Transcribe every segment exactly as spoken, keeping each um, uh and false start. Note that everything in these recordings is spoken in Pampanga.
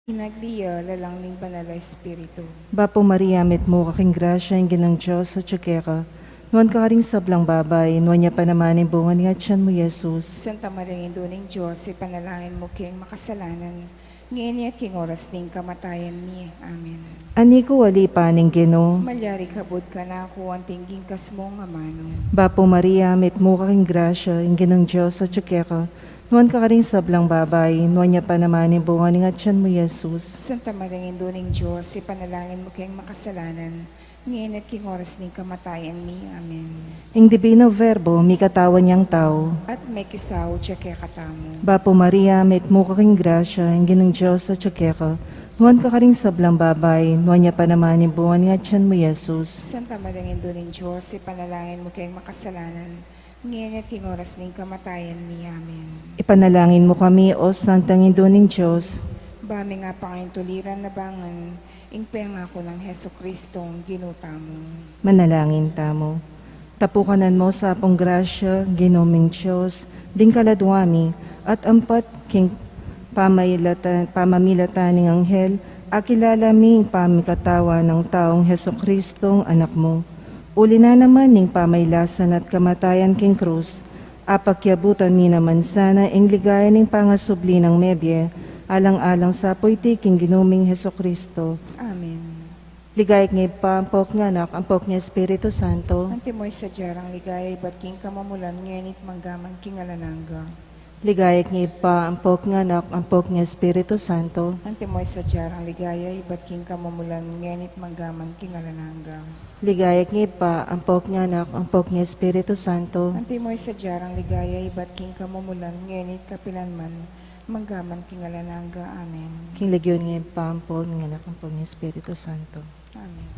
Inagli ya, lalang ning Banal a Espiritu. Bapu Maria, mitmu ka king grasya, ing Ginung Dios atyu keka. Nuan ka karing sablang babai, nuan ya pa naman ing bunga ning atyan mu, Jesus. Santa Maria, Indu ning Dios, ipanalangin mu keng makasalanan, ngeni at king oras ning kamatayan mi. Amen. Ani ku ali pa ning Ginu. Malyari kabud kanaku anting king kasmung amanu. Bapu Maria, mitmu ka king grasya, ing Ginung Dios atyu keka. Nuan ka karing sablang babai, nuan ya pa naman ing bunga ning atyan mu, Jesus. Santa Maria, Indu ning Dios, ipanalangin mu keng makasalanan, ngeni at king oras ning kamatayan mi. Amen. Ing Divino Verbo, mikatawan yang tau. At mekisaup ya kekatamu. Bapu Maria, mitmu ka king grasya, ing Ginung Dios atyu keka. Nuan ka karing sablang babai, nuan ya pa naman ing bunga ning atyan mu, Jesus. Santa Maria, Indu ning Dios, ipanalangin mu keng makasalanan, ngeni at king oras ning kamatayan mi. Amen. Ipanalangin mu kami, O Santang Indu ning Dios. Ba mi nga pangaintuliran na bangan ing pengaku nang Jesucristo, Ginu tamu. Manalangin tamu. Tapukanan mu sa pung grasya, Ginu ming Dios, ding kaladua mi, at ampat king pamailata-, pamamilatan ning anghel, akilala mi ing pamikatawan nang taung Jesucristo, Anak mu. Uli na naman ning pamailasan at kamatayan king krus, apakyabutan mi naman sana ing ligaya ning pangasubli nang mebie, alang-alang sa pu iti king Ginu ming Jesucristo. Amen. Ligaya king Ibpa, ampong king Anak, ampong king Espiritu Santo. Antimo ing sadya rang ligaya ibat king kamumulan, ngeni at manggaman king alang angga. Ligaya king Ibpa, ampong king Anak, ampong king Espiritu Santo. Antimo ing sadya rang ligaya ibat king kamumulan, ngeni at manggaman king alang angga. Ligaya king Ibpa, ampong king Anak, ampong king Espiritu Santo. Antimo ing sadya rang ligaya ibat king kamumulan, ngeni at kapilan man, manggaman king alang angga. Amen. King lagyu ning Ibpa, ampong king Anak, ampong king Espiritu Santo. Amen.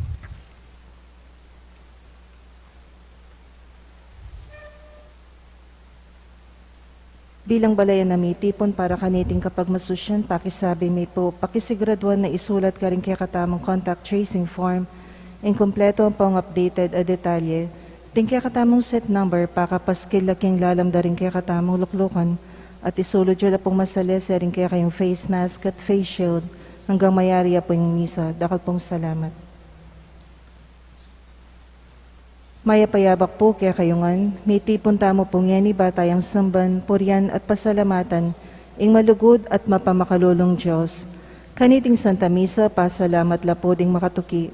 Bilang balayan a mitipun para kaniting kapagmasusyan, pakisabi mi pu, pakisiguraduan na isulat karing kekatamung contact tracing form ing kumpletu ampong updated a detalye, ding kekatamung seat number, pakapaskil la king lalam da ring kekatamung luklukan, at isulud yu la pung masalese ring kekayung face mask at face shield, anggang mayari ya pu ing misa. Dakal pung salamat. Mayap a yabak pu kekayu ngan, mitipun tamu pu ngeni ba tayang samban, purian at pasalamatan ing malugud at mapamakalulung Dios. Kaniting Santa Misa, pasalamat la pu ding makatuki.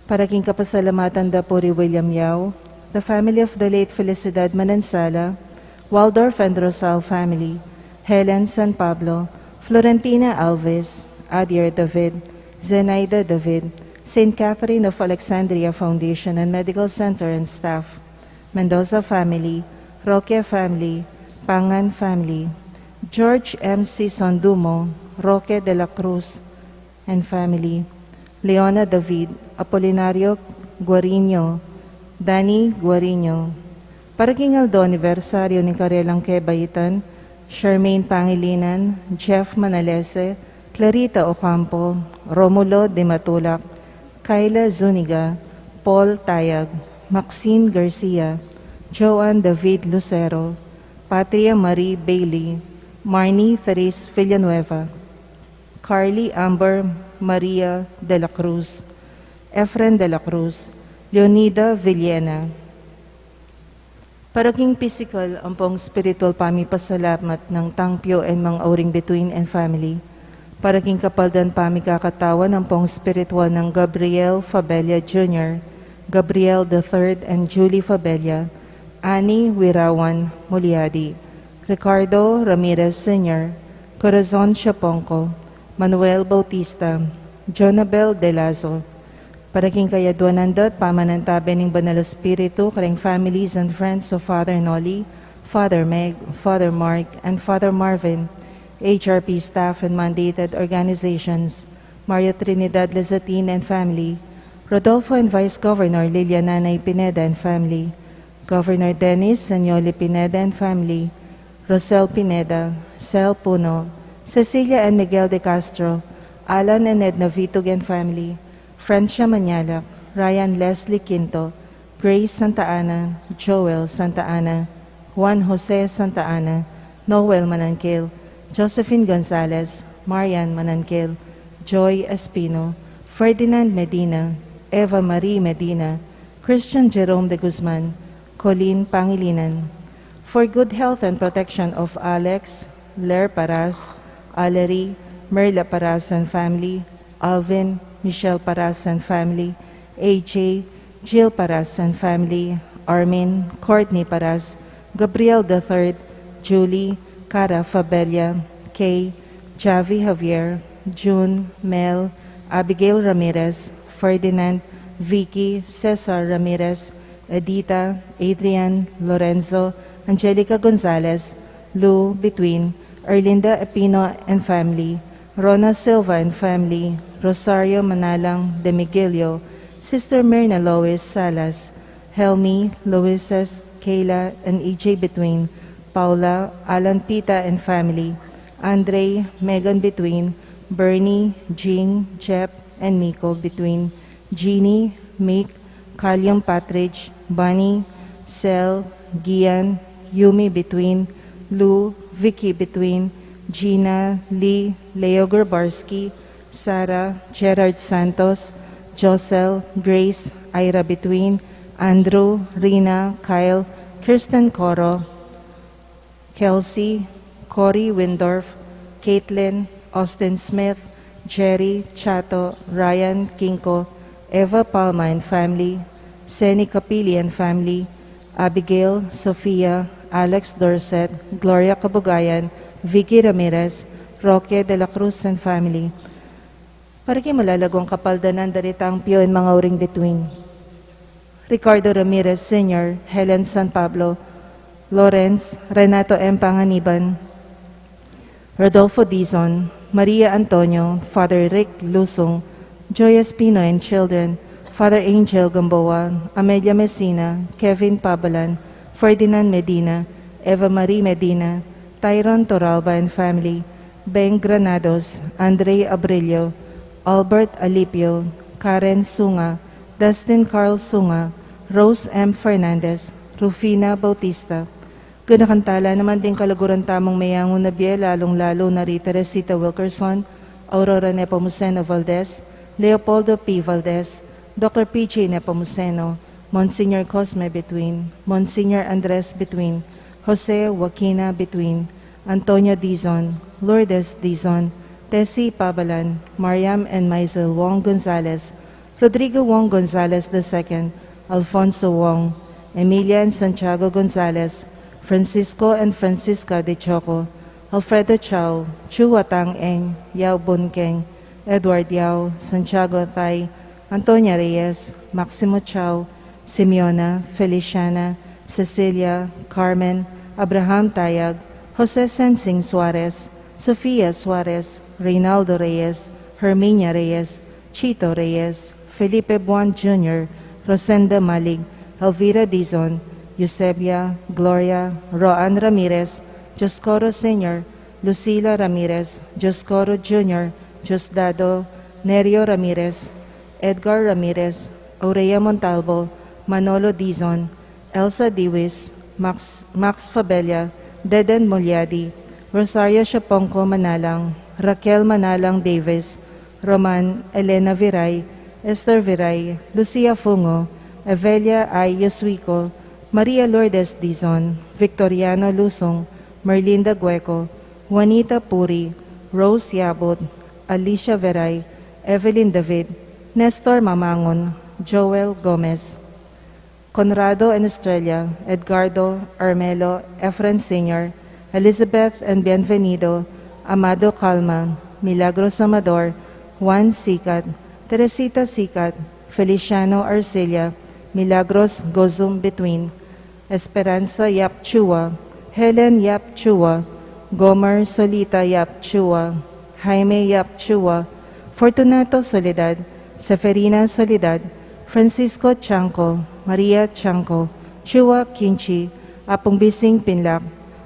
Para king kapasalamatan da pu ri William Yao, the family of the late Felicidad Manansala, Waldorf and Rosal family, Helen San Pablo, Florentina Alves, Adier David, Zenaida David, Saint Catherine of Alexandria Foundation and Medical Center and staff, Mendoza family, Roque family, Pangan family, George M C Sondumo, Roque de la Cruz, and family, Leona David, Apolinario Guariño, Danny Guariño. Para king aldo anibersaryo ning karelang kebaitan, Charmaine Pangilinan, Jeff Manalese, Clarita Ocampo, Romulo de Matulak, Kyla Zuniga, Paul Tayag, Maxine Garcia, Joan David Lucero, Patria Marie Bailey, Marnie Therese Villanueva, Carly Amber Maria de la Cruz, Efren de la Cruz, Leonida Villena. Para king pisikal ampong spiritual pamipasalamat nang Tangpio and Mang Auring Bituin and family, Para king kapaldan pamikakatawan ampong espiritual nang Gabriel Fabella Junior, Gabriel the third and Julie Fabella, Annie Wirawan Muliadi, Ricardo Ramirez Senior, Corazon Siaponco, Manuel Bautista, Jonabel Delazo. Para king kayaduanan da at pamanantabe ning Banal Espiritu, kareng families and friends of Father Noli, Father Meg, Father Mark, and Father Marvin, H R P staff and mandated organizations, Mario Trinidad Lazatin and family, Rodolfo and Vice Governor Liliana Nay Pineda and family, Governor Dennis Sanyoli Pineda and family, Rosel Pineda, Sel Puno, Cecilia and Miguel de Castro, Alan and Edna Vitug and family, Francia Manyalak, Ryan Leslie Quinto, Grace Santa Ana, Joel Santa Ana, Juan Jose Santa Ana, Noel Mananquel, Josephine Gonzalez, Marian Mananquel, Joy Espino, Ferdinand Medina, Eva Marie Medina, Christian Jerome de Guzman, Colleen Pangilinan. For good health and protection of Alex, Ler Paras, Valerie, Merla Paras and family, Alvin, Michelle Paras and family, A J, Jill Paras and family, Armin, Courtney Paras, Gabriel the third, Julie, Cara Fabella, Kay, Javi Javier, June, Mel, Abigail Ramirez, Ferdinand, Vicky, Cesar Ramirez, Edita, Adrian, Lorenzo, Angelica Gonzalez, Lou, Between, Erlinda Epino and family, Rona Silva and family, Rosario Manalang de Miguelio, Sister Myrna Lois Salas, Helmi, Loises, Kayla, and E J Between, Paula, Alan Pita and family, Andre, Megan Between, Bernie, Jing, Jep, and Miko Between, Jeannie, Mick, Kalyang Patridge, Bunny, Sel, Gian, Yumi Between, Lou, Vicky Between, Gina, Lee, Leo Grabarski, Sarah, Gerard Santos, Josel, Grace, Ira Between, Andrew, Rina, Kyle, Kirsten Coro, Kelsey, Cory Windorf, Caitlin, Austin Smith, Jerry, Chato, Ryan, Kinko, Eva Palma and family, Seni Capili and family, Abigail, Sofia, Alex Dorset, Gloria Kabugayan, Vicky Ramirez, Roque de la Cruz and family. Para king malalaguang kapaldanan da ritang pio and mga uring Between. Ricardo Ramirez Senior, Helen San Pablo, Lawrence, Renato M. Panganiban, Rodolfo Dizon, Maria Antonio, Father Rick Lusung, Joy Espino and children, Father Angel Gamboa, Amelia Messina, Kevin Pabalan, Ferdinand Medina, Eva Marie Medina, Tyron Toralba and family, Beng Granados, Andre Abrillo, Albert Alipio, Karen Sunga, Dustin Carl Sunga, Rose M. Fernandez, Rufina Bautista. Ganakan tala naman ding kaluguran tamung meyangu na bie, lalung-lalu na ri Teresita Wilkerson, Aurora Nepomuceno Valdez, Leopoldo P. Valdez, Doctor P J Nepomuceno, Monsignor Cosme Between, Monsignor Andres Between, Jose Joaquina Between, Antonio Dizon, Lourdes Dizon, Tessie Pabalan, Mariam and Maisel Wong Gonzalez, Rodrigo Wong Gonzalez the second, Alfonso Wong, Emilia and Santiago Gonzalez, Francisco and Francisca de Choco, Alfredo Chao, Chua Tang Eng, Yao Bun Keng, Edward Yao, Santiago Atay, Antonia Reyes, Maximo Chao, Simeona, Feliciana, Cecilia, Carmen, Abraham Tayag, Jose Sensing Suarez, Sofia Suarez, Reynaldo Reyes, Herminia Reyes, Chito Reyes, Felipe Buan Junior, Rosenda Malig, Elvira Dizon, Eusebia, Gloria, Roan Ramirez, Dioscoro Senior, Lucila Ramirez, Dioscoro Junior, Diosdado, Nerio Ramirez, Edgar Ramirez, Aurea Montalvo, Manolo Dizon, Elsa Diwis, Max, Max Fabella, Deden Muliadi, Rosario Siaponco Manalang, Raquel Manalang Davis, Roman, Elena Viray, Esther Viray, Lucia Fungo, Evelia I. Yosuico, Maria Lourdes Dizon, Victoriano Lusung, Merlinda Gueco, Juanita Puri, Rose Yabut, Alicia Veray, Evelyn David, Nestor Mamangon, Joel Gomez, Conrado and Estrella, Edgardo, Armelo, Efren Senior, Elizabeth and Bienvenido, Amado Calma, Milagros Amador, Juan Sicat, Teresita Sicat, Feliciano Arcilla, Milagros Gozum Between, Esperanza Yap Chua, Helen Yap Chua, Gomer Solita Yap Chua, Jaime Yap Chua, Fortunato Soledad, Seferina Soledad, Francisco Chanco, Maria Chanco, Chua Quinchi, Apung Bising Pinlac,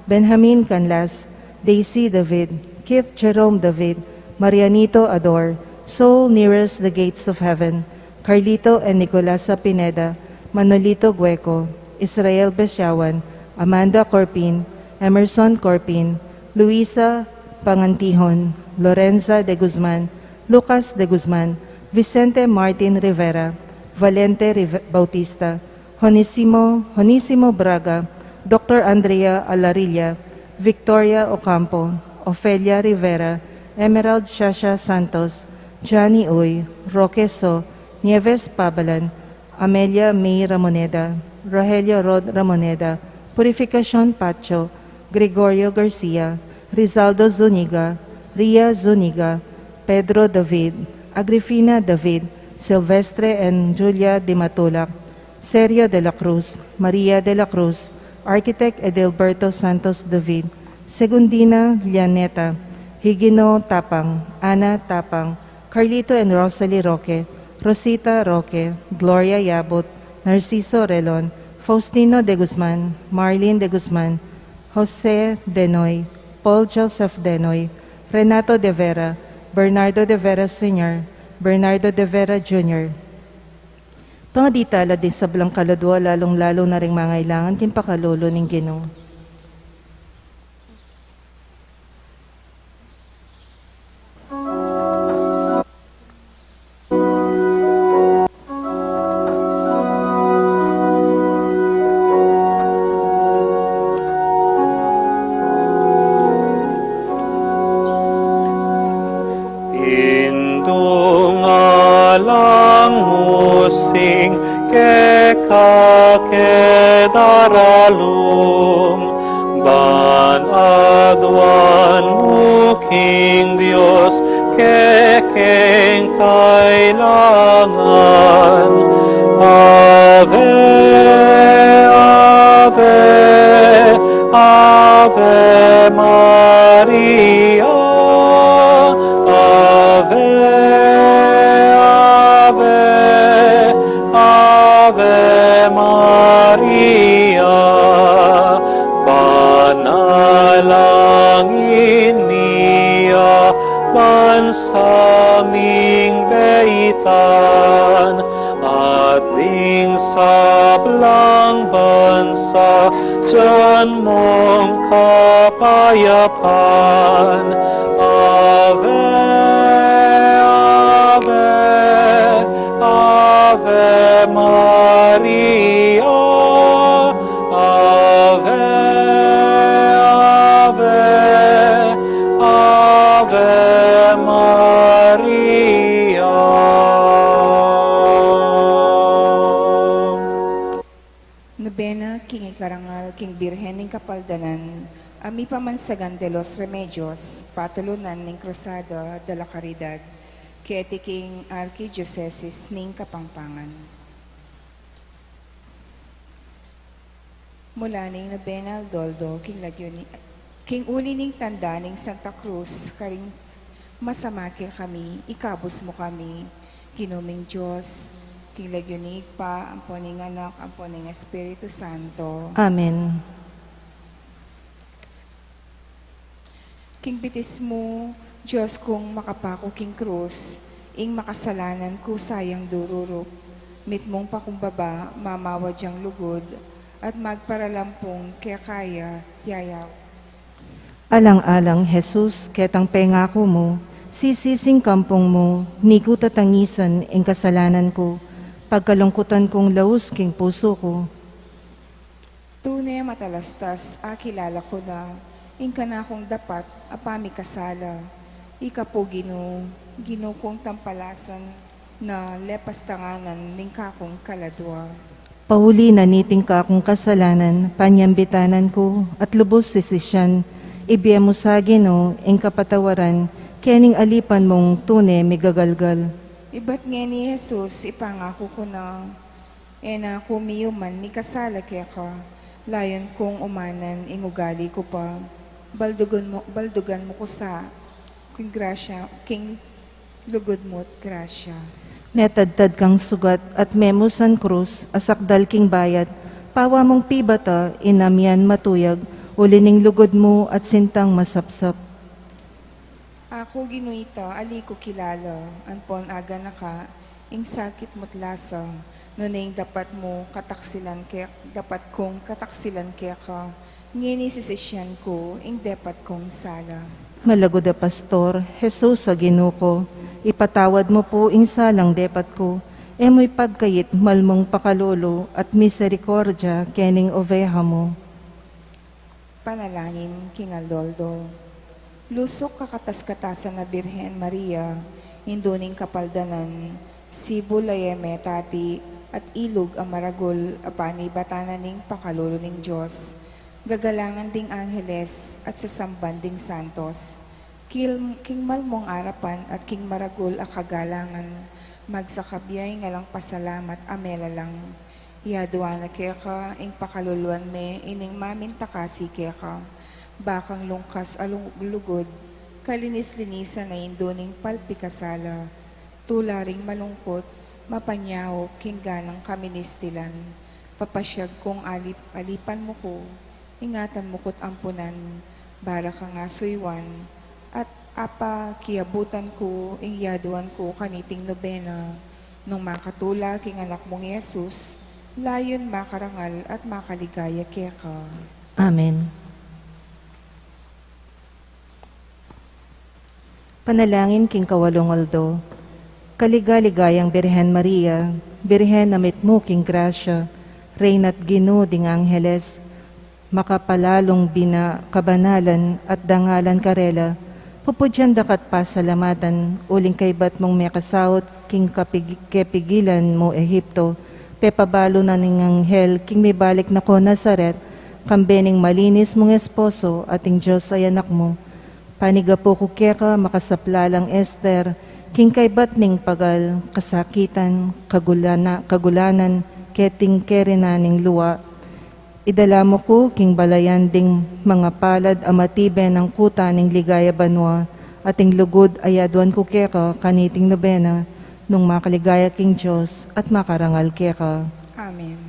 Benjamin Canlas, Daisy David, Keith Jerome David, Marianito Ador, Soul Nearest the Gates of Heaven, Carlito and Nicolasa Pineda, Manolito Gueco, Israel Besiawan, Amanda Corpin, Emerson Corpin, Luisa Pangantihon, Lorenza de Guzman, Lucas de Guzman, Vicente Martin Rivera, Valente Rive- Bautista, Honisimo, Honisimo Braga, Doctor Andrea Alarilla, Victoria Ocampo, Ofelia Rivera, Emerald Shasha Santos, Johnny Uy, Roque So, Nieves Pabalan, Amelia May Ramoneda, Rogelio Rod Ramoneda, Purificacion Pacho, Gregorio Garcia, Rizaldo Zuniga, Ria Zuniga, Pedro David, Agrifina David, Silvestre and Julia Dimatulac, Sergio de la Cruz, Maria de la Cruz, Architect Edelberto Santos David, Segundina Llaneta, Higino Tapang, Ana Tapang, Carlito and Rosalie Roque, Rosita Roque, Gloria Yabut, Narciso Relon, Faustino de Guzman, Marlene de Guzman, Jose Denoy, Paul Joseph Denoy, Renato de Vera, Bernardo de Vera Senior, Bernardo de Vera Junior. Pangaditala ding sablang kaladua, lalung-lalu na ring mangailangan king pakalulu ning Ginu. Indung alang musing keka ke daralung, ban aduan mu king Dios kekeng kailangan. Ave, Ave, Ave Maria, Ave, Ave, Ave Maria, panalangin mi a ban sa ming baitan, at ding sablang bansa dyan mong kapayapan. Ave, Ave, Ave Maria, Ave, Ave, Ave Maria. Nobena king ikarangal king Birhen ning Kapaldanan, a mipamansagan de los Remedios, patulunan ning Cruzada de la Caridad, keti king Arkidiosesis ning Kapampangan. Mula ning nobena Doldo, king lagyu ni, king uli ning tanda ning Santa Cruz, karing masama kekami, ikabus mu kami, Ginu ming Dios, king lagyu ning Ibpa, ampo ning Anak, ampo ning Espiritu Santo. Amen. King bitis mu, Dios kung makapaku king krus, ing makasalanan ku sayang dururup, mitmung pakumbaba, mamawad yang lugud, at magparalampung keka ya yayaus. Alang-alang Jesus, ketang pengaku mu, sisising kampung mu, niku tatangisan ing kasalanan ku, pagkalungkutan kung laus king pusu ku. Tune matalastas, akilala ku na, ing kanakung dapat a pamikasala. Ika pu Ginu, Ginu kung tampalasan na lepas tanganan ning kakung kaladua. Pauli na niting kakung kasalanan, panyambitanan ku, at lubus sisisyan, ibie mu sa Ginu, ing kapatawaran, kening alipan mung tune migagalgal. Ibat ngeni Jesus, ipangaku ku na, e na ku miyuman mikasala keka, layun kung umanan ing ugali ku pa, baldugan mu, baldugan mu ku sa, king grasya, king lugud mu't grasya. Metadtad kang sugat at memusan krus, asakdal king bayat, pawa mung pibata, inamian matuyag, uli ning lugud mu at sintang masapsap. Aku Ginu ita, ali ku kilala, ampon aganaka, ing sakit mu't lasa, nune ing dapat mu kataksilan ke, dapat kung kataksilan keka, ngeni sisisyan ku ing depat kung sala. Malagud a Pastor, Jesus a Ginu ku, ipatawad mu pu ing salang depat ku, e mu ipagkait malmung pakalulu at miserikordia kening oveha mu. Panalangin king aldo-aldo. Lusuk kakatas-katasan a Birhen Maria, Indu ning Kapaldanan, sibul a yeme tati, at ilug a maragul a panibatan na ning pakalulu ning Dios, gagalangan ding angeles at sasamban ding santos. Kil-, king malmung arapan at king maragul a kagalangan, magsakab ya ing alang pasalamat a melalang. Iyaduan na keka ing pakaluluan me ining mamintakasi keka. Bakang lungkas a lung-, lugud, kalinis-linisan a Indu ning palpikasala. Tula ring malungkut, mapanyaup king ganang kaministilan. Papasyag kung alip-, alipan mu ku, ingatan mu ku't ampunan, bara kang asuyuan, at apa kiabutan ku ing yaduan ku kaniting nobena, nung makatula king anak mung Jesus, layun makarangal at makaligaya keka. Amen. Panalangin king kawalung aldo. Kaliga-ligayang Birhen Maria, Birhen a mitmu king grasya, Reyna't Ginu ding angeles, makapalalung bina kabanalan at dangalan karela, pupudyan daka't pasalamatan, uling kaybat mung mekasaut king kapig-, kepigilan mu Ehipto, pepabalu na ning anghel king mibalik na ku Nazaret, kambe ning malinis mung esposo at ing Dios a Anak mu. Panigapu ku keka makasaplalang Ester, king kaybat ning pagal, kasakitan, kagulana-, kagulanan, keting kerinan ning lua. Idala mu ku king balayan ding mangapalad a matibe nang kuta ning ligaya banua, at ing lugud a yaduan ku keka kaniting nobena, nung makaligaya king Dios at makarangal keka. Amen.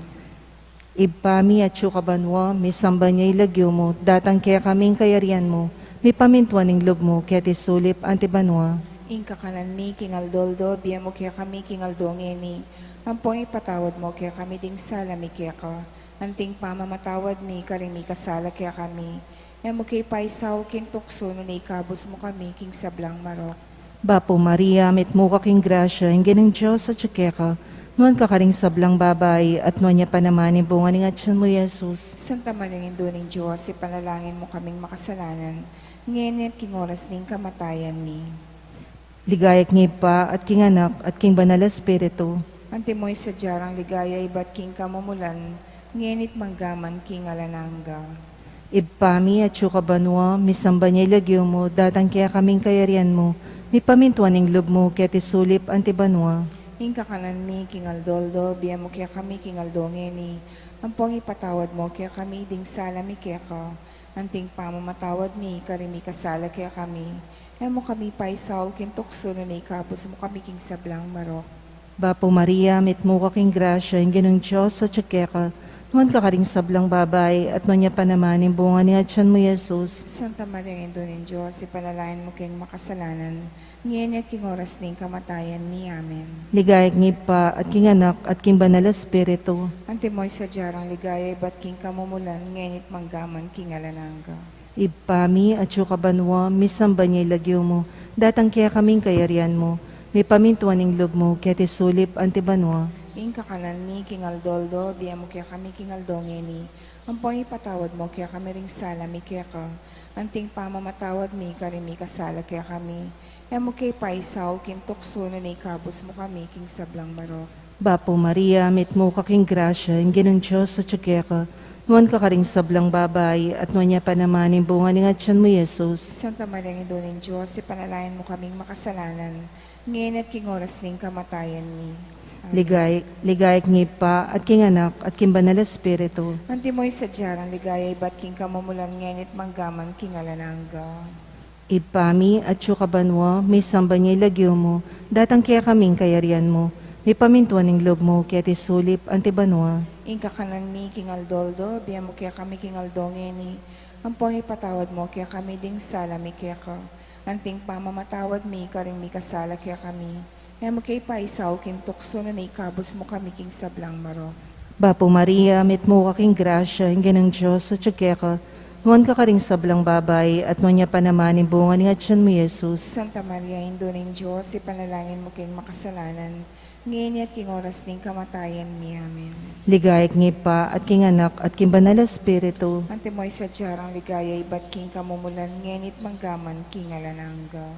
Ibpa mi, atsu ka banua, misamban ya ing lagyu mu, datang kekami ing kayarian mu, mipamintuan ing lub mu, keti sulip anti banua. Ing kakanan mi king aldo-aldo, ibie mu kekami king aldo ngeni, ampon ipatawad mu kekami ding sala mi keka, anting pamamatawad mi karing mikasala kekami. E mu ke paisaul king tuksu, nune ikabus mu kami king sablang marok. Bapu Maria, mitmu ka king grasya, ing Ginung Dios atsu keka, nuan ka karing sablang babai, at nuan ya pa naman ing bunga ning atyan mu, Jesus. Santa Maria, Indu ning Dios, ipanalangin mu kaming makasalanan, ngeni at king oras ning kamatayan mi. Ligaya king Ibpa, at king Anak, at king Banal a Espiritu. Antimo ing sadya rang ligaya ibat king kamumulan, ngeni't manggaman king alang angga. Ibpa mi, atsu ka banua, misamban ya ing lagyu mu, datang kekami ing kayarian mu, mipamintuan ing lub mu, keti sulip anti banua. Ing kakanan mi king aldo-aldo, ibie mu kekami king aldo ngeni, ampon ipatawad mu kekami ding sala mi keka, anting pamamatawad mi karing mikasala kekami. E mu kami paisaul king tuksu, nune ikabus mu kami king sablang marok. Bapu Maria, mitmu ka king grasya, ing Ginung Dios atsu keka, nuan ka karing sablang babai, at nuan ya pa naman ing bunga ning atyan mu, Jesus. Santa Maria, Indu ning Dios, ipanalangin mu keng makasalanan, ngeni at king oras ning kamatayan mi. Amen. Ligaya king Ibpa, at king Anak, at king Banal a Espiritu. Antimo ing sadya rang ligaya ibat king kamumulan, ngeni't manggaman king alang angga. Ibpa mi, atsu ka banua, misamban ya ing lagyu mu, datang kekami ing kayarian mu, mipamintuan ing lub mu, keti sulip anti banua. Ing kakanan mi king aldo-aldo, ibie mu kekami king aldo ngeni, ampon ipatawad mu kekami ring sala mi keka, anting pamamatawad mi karing mikasala kekami. E mu ke paisaul king tuksu, nune ikabus mu kami king sablang marok. Bapu Maria, mitmu ka king grasya, ing Ginung Dios atyu keka. Nuan ka karing sablang babai, at nuan ya pa naman ing bunga ning atyan mu, Jesus. Santa Maria, Indu ning Dios, ipanalangin mu kaming makasalanan, ngeni at king oras ning kamatayan mi. Amen. Ligaya, ligaya king Ibpa, at king Anak, at king Banal a Espiritu. Antimo ing sadya nang ligaya ibat king kamumulan, ngeni at manggaman king alang angga. Ibpa mi, atyu ka banua, misamban ya ing lagyu mu, datang kekami ing kayarian mu, mipamintuan ing lub mu, keti sulip anti banua. Ing kakanan mi king aldo-aldo, ibie mu kekami king aldo ngeni, ampon ipatawad mu kekami ding sala mi keka, anting pamamatawad mi karing mikasala kekami. E mu ke paisaul king tuksu, nune ikabus mu kami king sablang marok. Bapu Maria, mitmu ka king grasya, ing Ginung Dios atyu keka. Nuan ka karing sablang babai, at nuan ya pa naman ing bunga ning atyan mu, Jesus. Santa Maria, Indu ning Dios, ipanalangin mu keng makasalanan, ngeni at king oras ning kamatayan mi. Amen. Ligaya king Ibpa, at king Anak, at king Banal a Espiritu. Antimo ing sadya nang ligaya ibat king kamumulan, ngeni at manggaman king alang angga.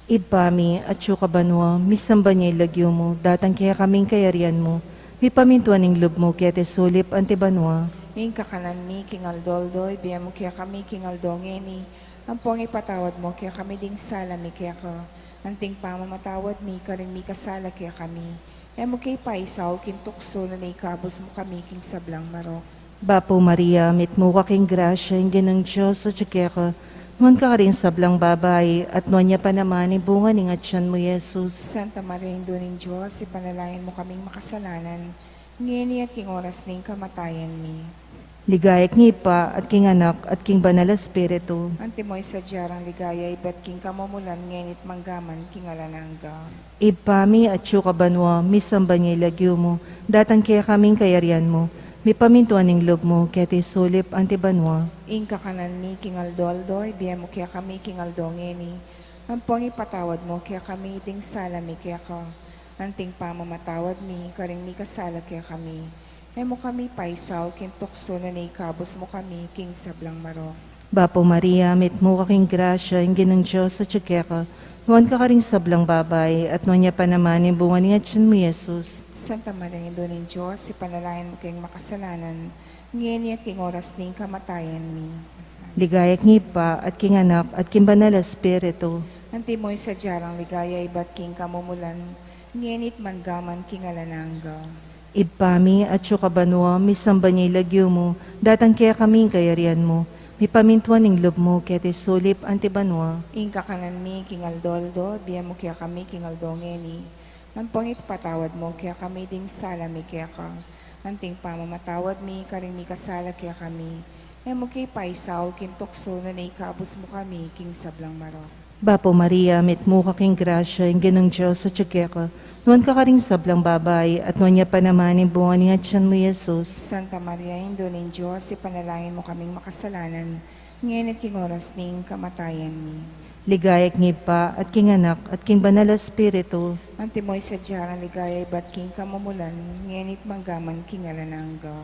Ibpa mi, atyu ka banua, misamban ya ing lagyu mu, datang kekami ing kayarian mu, mipamintuan ing lub mu, keti sulip anti banua. Ing kakanan mi king aldo-aldo, ibie mu kekami king aldo ngeni, ampon ipatawad mu kekami ding sala mi keka, anting pamamatawad mi karing mikasala kekami. E mu ke paisaul king tuksu, nune ikabus mu kami king sablang marok. Bapu Maria, mitmu ka king grasya, ing Ginung Dios atyu keka. Nuan ka karing sablang babai, at nuan ya pa naman ing bunga ning atyan mu, Jesus. Santa Maria, Indu ning Dios, ipanalangin mu kaming makasalanan, ngeni at king oras ning kamatayan mi. Ligaya king Ibpa, at king Anak, at king Banal a Espiritu. Antimo ing sadya nang ligaya ibat king kamumulan, ngeni at manggaman king alang angga. Ibpa mi, atyu ka banua, misamban ya ing lagyu mu, datang kekami ing kayarian mu, mipamintuan ing lub mu, keti sulip anti banua. Ing kakanan mi king aldo-aldo, ibie mu kekami king aldo ngeni, ampon ipatawad mu kekami ding sala mi keka, anting pamamatawad mi karing mikasala kekami. E mu kami paisaul king tuksu, nune ikabus mu kami king sablang marok. Bapu Maria, mitmu ka king grasya, ing Ginung Dios atyu keka. Nuan ka karing sablang babai, at nuan ya pa naman ing bunga ning atyan mu, Jesus. Santa Maria, Indu ning Dios, ipanalangin mu keng makasalanan, ngeni at king oras ning kamatayan mi. Ligaya king Ibpa, at king Anak, at king Banal a Espiritu. Antimo ing sadya nang ligaya ibat king kamumulan, ngeni at manggaman king alang angga. Ibpa mi, atyu ka banua, misamban ya ing lagyu mu, datang kekami ing kayarian mu, mipamintuan ing lub mu, keti sulip anti banua. Ing kakanan mi king aldo-aldo, ibie mu kekami king aldo ngeni, ampon ipatawad mu kekami ding sala mi keka, anting pamamatawad mi karing mikasala kekami. E mu ke paisaul king tuksu, nune ikabus mu kami king sablang marok. Bapu Maria, mitmu ka king grasya, ing Ginung Dios atyu keka. Nuan ka karing sablang babai, at nuan ya pa naman ing bunga ning atyan mu, Jesus. Santa Maria, Indu ning Dios, ipanalangin mu kaming makasalanan, ngeni at king oras ning kamatayan mi. Ligaya king Ibpa, at king Anak, at king Banal a Espiritu. Antimo ing sadya nang ligaya ibat king kamumulan, ngeni at manggaman king alang angga.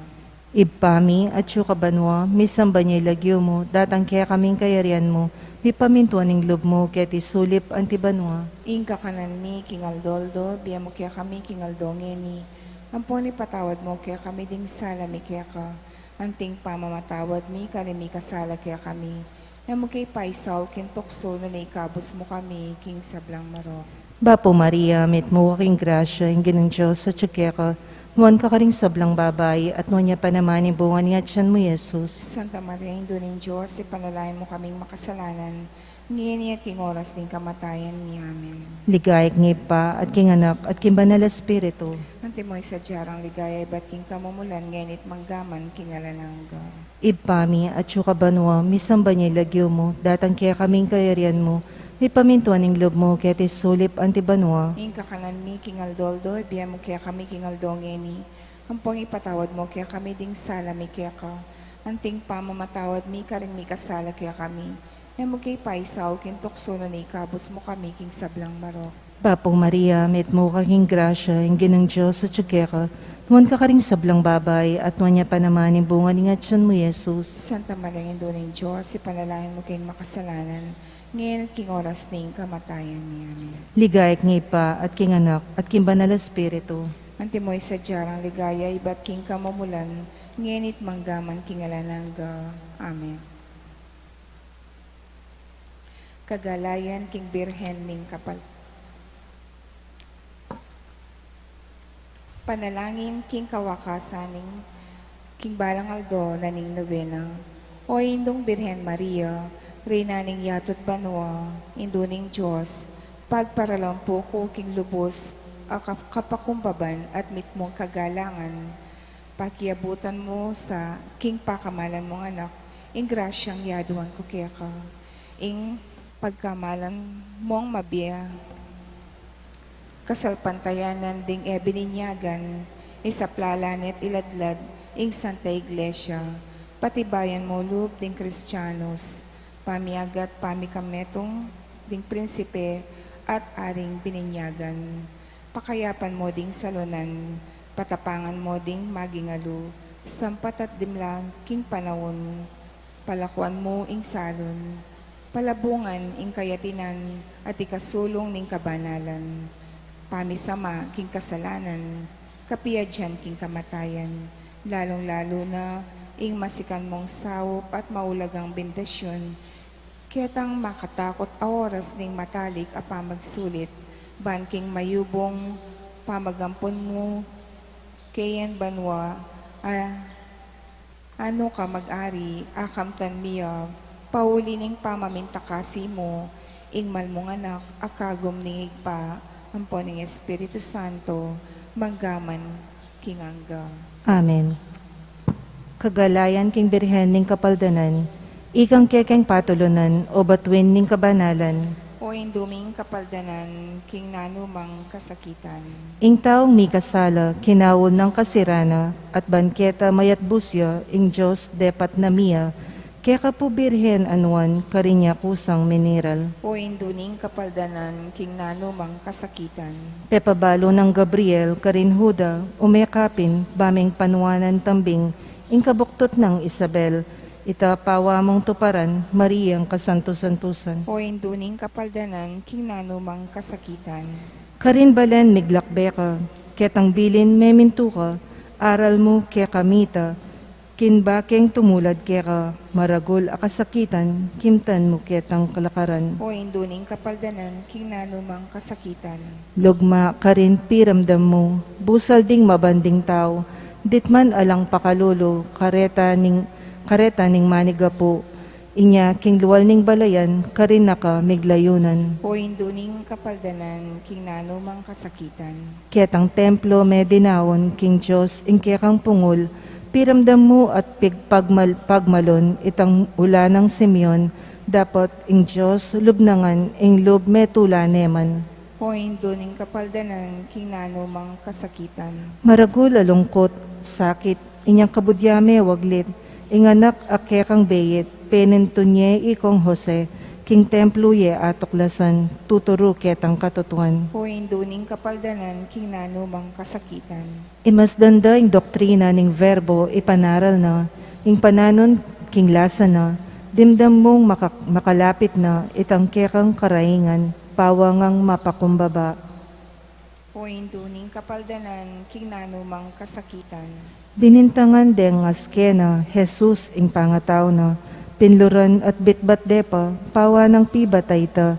Ibpa mi, atyu ka banua, misamban ya ing lagyu mu, datang kekami ing kayarian mu, mipamintuan ing lub mu, keti sulip anti banua. Ing kakanan mi king aldo-aldo, ibie mu kekami king aldo ngeni, ampon ipatawad mu kekami ding sala mi keka, anting pamamatawad mi karing mikasala kekami. E mu ke paisaul king tuksu, nune ikabus mu kami king sablang marok. Bapu Maria, mitmu ka king grasya, ing Ginung Dios atyu keka. Nuan ka karing sablang babai, at nuan ya pa naman ing bunga ning atyan mu, Jesus. Santa Maria, Indu ning Dios, ipanalangin mu kaming makasalanan, ngeni at king oras ning kamatayan mi. Amen. Ligaya king Ibpa, at king Anak, at king Banal a Espiritu. Antimo ing sadya nang ligaya ibat king kamumulan, ngeni at manggaman king alang angga. Ibpa mi, atyu ka banua, misamban ya ing lagyu mu, datang kekami ing kayarian mu, mipamintuan ing lub mu, keti sulip anti banua. Ing kakanan mi king aldo-aldo, ibie mu kekami king aldo ngeni, ampon ipatawad mu kekami ding sala mi keka, anting pamamatawad mi karing mikasala kekami. E mu ke paisaul king tuksu, nune ikabus mu kami king sablang marok. Bapu Maria, mitmu ka king grasya, ing Ginung Dios atyu keka. Nuan ka karing sablang babai, at nuan ya pa naman ing bunga ning atyan mu, Jesus. Santa Maria, Indu ning Dios, ipanalangin mu keng makasalanan, Ngeni at king oras ning kamatayan mi. Amen. Ligaya king Ibpa, at king Anak, at king Banal a Espiritu. Antimo ing sadya nang ligaya ibat king kamumulan, ngeni at mangga man king alang angga. Amen. Kagalayan king Birhen ning Kapal. Panalangin king kawakasan ning king balang aldo na ning nobena. O Indung Birhen Maria, Reyna ning yatu at banua, Indu ning Dios, pagparalampu ku king lubus a kap-, kapakumbaban at mitmung kagalangan. Pakiabutan mu sa king pakamalan mung Anak ing grasyang yaduan ku keka, ing pagkamalan mung mabie kasalpantayanan ding e bininyagan, isaplalan at iladlad ing Santa Iglesia, patibayan mu lub ding Kristianos, pamiagat pamikametung ding prinsipe at aring bininyagan. Pakayapan mu ding salunan, patapangan mu ding magingalu, sampat at dimla king panaun, palakuan mu ing salun, palabungan ing kayatinan at ikasulung ning kabanalan, pamisama king kasalanan, kapiadyan king kamatayan, lalung-lalu na ing masikan mung saup at maulagang bendisyun, ketang makatakut a oras ning matalik a pamagsulit, ban king mayubung pamagampun mu keng banua, a anu ka mag-ari, a kamtan mi ya, pauli ning pamamintakasi mu, ing mal mung Anak, a kagum ning Ibpa, ampon ning Espiritu Santo, mangga man king angga. Amen. Kagalayan king Birhen ning Kapaldanan, ikang kekeng patulunan, o batuin ning kabanalan. O Indu ming kapaldanan, king nanu mang kasakitan. Ing taung mikasala, kinaul nang kasirana, at ban keta mayatbus ya, ing Dios depat na mia, keka pu Birhen a nuan, karin ya kusang miniral. O Indu ning kapaldanan, king nanu mang kasakitan. Pepabalu nang Gabriel, karin Juda, ume ka pin, ba meng panuanan tambing, ing kabuktut nang Isabel, ita pawa mung tuparan, Mariang kasantu-santusan. O Indu ning kapaldanan, king nanu mang kasakitan. Karin balen miglakbe ka, ketang bilin memintu ka, aral mu keka mita, king bakeng tumulad keka, maragul a kasakitan, kimtan mu ketang kalakaran. O Indu ning kapaldanan, king nanu mang kasakitan. Lugma karin piramdam mu, busal ding mabanding tau, ditman alang pakalulu, kareta ning, kareta ning manigapu, inya king lual ning balayan, karin na ka miglayunan. O Indu ning kapaldanan, king nanu mang kasakitan. Ketang templo me dinaun, king Dios, ing kekang pungul, piramdam mu at pigpagmal-, pagmalun, itang ula nang Simeon, dapot ing Dios, lub na ngan, ing lub me tula ne man. O Indu ning kapaldanan, king nanu mang kasakitan. Maragul a lungkut, sakit, inyang kabudya me waglit, ing anak a kekang beit, penintun ye ikong Jose, king templo ye atuklasan, tuturu ketang katutuan. O Indu ning kapaldanan, king nanu mang kasakitan. Imasdan da ing doktrina ning Verbo, ipanaral na, ing pananun king lasa na, dimdam mung maka-, makalapit na, itang kekang karaingan, pawa ngang mapakumbaba. O Indu ning kapaldanan, king nanu mang kasakitan. Binintangan deng ngas kena, Jesus ing pangatau na, pinluran at bitbat de pa, pawa nang pibat a ita,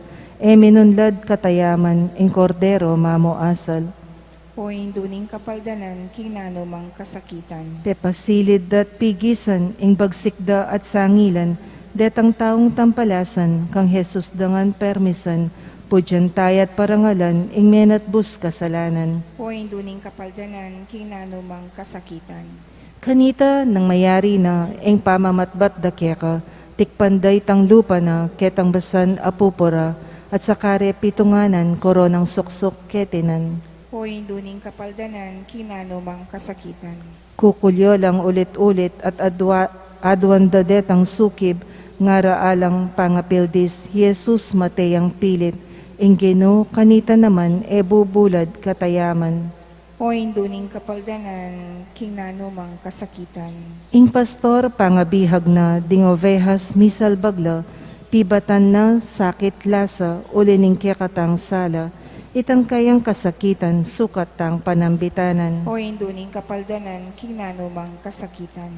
e minunlad katayaman, ing Kordero mamuasal. O Indu ning kapaldanan, king nanu mang kasakitan. Pepasilid da't pigisan, ing bagsik da at sangilan, detang taung tampalasan, kang Jesus da ngan permisan, pudyan taya at parangalan, ing menatbus kasalanan. O Indu ning kapaldanan, king nanu mang kasakitan. Kanita nang mayari na, ing pamamatbat da keka, tikpan da itang lupa na, ketang basan a pupura, at sa kare pitunganan, koronang suksuk ketinan. O Indu ning kapaldanan, king nanu mang kasakitan. Kukulyo lang ulit-ulit at adwa-, aduan da detang sukib, ngara alang pangapildis, Jesus mate yang pilit, ing Ginu kanita naman e bubulad katayaman. O Indu ning kapaldanan, king nanu mang kasakitan. Ing pastor pangabihag na, ding ovehas misalbag la, Pibatan na sakit lasa, uli ning kekatang sala, itang kayang kasakitan, sukat tang panambitanan. O Indu ning kapaldanan, king nanumang kasakitan.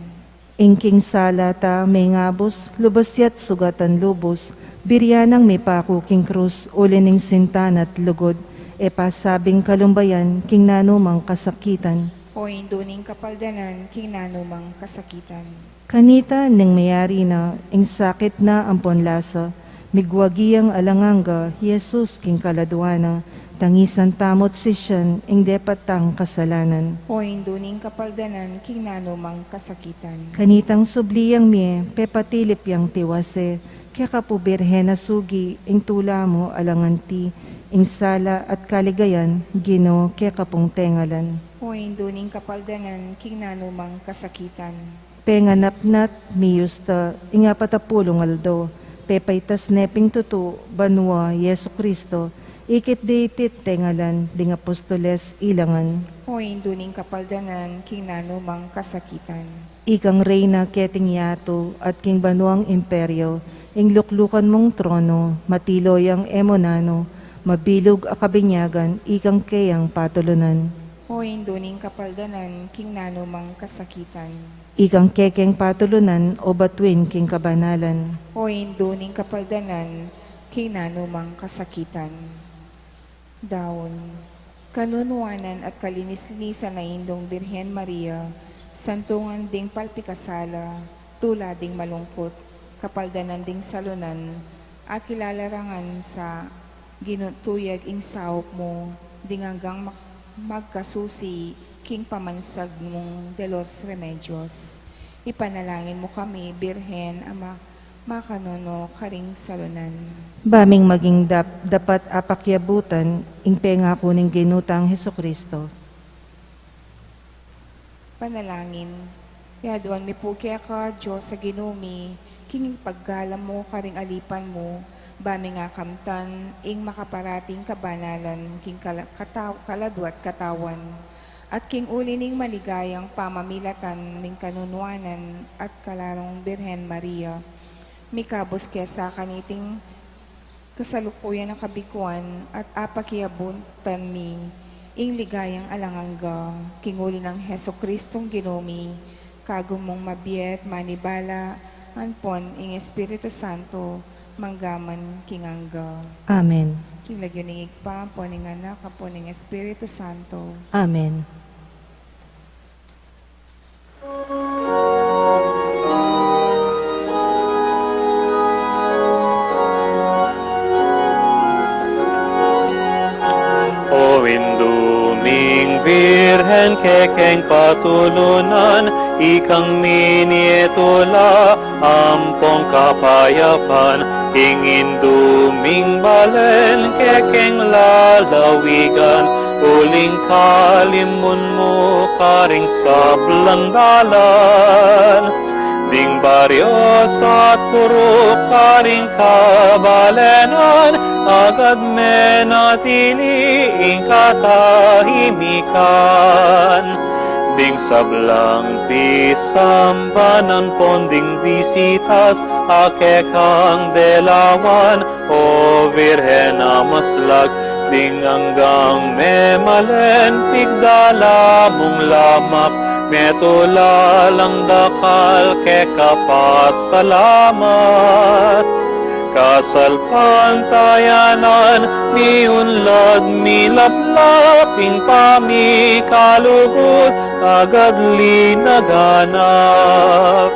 Ing king sala ta mengabus, lubus ya't sugatan lubus, birian nang mipaku king krus, uli ning sinta na't lugud, e pasabing kalumbayan, king nanumang kasakitan. O Indu ning kapaldanan, king nanumang kasakitan. Kanita ning meyari na, ing sakit na ampon lasa, migwagi yang alang angga, Jesus king kaladua na, tangisan tamu't sisian, ing depat tang kasalanan. O Indu ning kapaldanan, king nanumang kasakitan. Kanitang subli yang mie, pepatilip yang tiwase, keka pu Birhen a sugi, ing tula mu alang anti, ing sala at kaligayan, Ginu, keka pung tengalan. O Indu ning kapaldanan, king nanumang kasakitan. Penganap na't miyusta, ing apatapulung aldo, pepaitas ne ping tutu, banua, Jesucristo, ikit diti't tengalan, ding apostoles ilangan. O Indu ning kapaldanan, king nanumang kasakitan. Ikang reyna keting yatu, at king banuang imperio, ing luklukan mung trono, matilo yang e mu nanu, mabilug a kabinyagan, ikang keyang patulunan. O Indu ning kapaldanan, king nanumang kasakitan. Ikang kekeng patulunan, o batuin king kabanalan. O Indu ning kapaldanan, king nanumang kasakitan. Daun. Kanunuanan at kalinis-linisan a Indung Birhen Maria, santungan ding palpikasala, tula ding malungkut, kapaldanan ding salunan, a kilalarangan sa Ginu tuyag ing saup mu, ding anggang mak-, magkasusi king pamansag mung de los Remedios. Ipanalangin mu kami, Birhen a ma-, makanunu karing salunan. Ba ming maging dap-, dapat a pakiabutan ing pengaku ning Ginu tang Jesucristo. Panalangin. Yaduan mi pu keka, Dios a Ginu mi, king paggalang mu karing alipan mu, ba ming akamtan ing makaparating kabanalan king kala-, kataw-, kaladua't katawan, at king uli ning maligayang pamamilatan ning kanunuanan at kalarung Birhen Maria, mikabus ke sa kaniting kasalukuyan a kabiguan at apakiabutan mi ing ligayang alang angga, king uli nang Jesucristong Ginu mi, kagum mung mabie at manibala, ampon ing Espiritu Santo, manggaman king angga. Amen. King lagyu ning Ibpa, ampon ning Anak, ampon ning Espiritu Santo. Amen. O Indu ming Virgen, kekeng patulunan, ikang minie tula ampong kapayapan, ing Indu ming balen, kekeng lalawigan, uling kalimun mu karing sablang dalan. Ding baryo at purok karing kabalenan, agad menatili ing katahimikan. Ding sablang pisamban ampon ding bisitas a kekang delawan, O Virgen a maslag, ding anggang memalen, pigdala mung lamak, metula lang dakal keka pasalamat. Kasalpantayanan, miunlad milaplap, ing pamikalugud agad linaganap.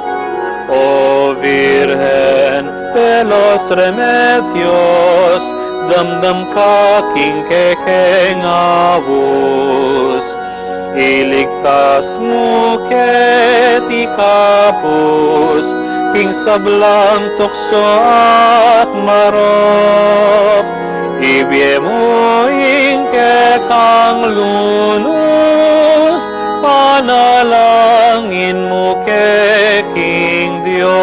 O Virgen de los Remedios, damdam ka king kekeng aus. Iligtas mu ke at ikabus king sablang tuksu at marok. Ibie mu ing kekang lunus, panalangin mu ke king Dios.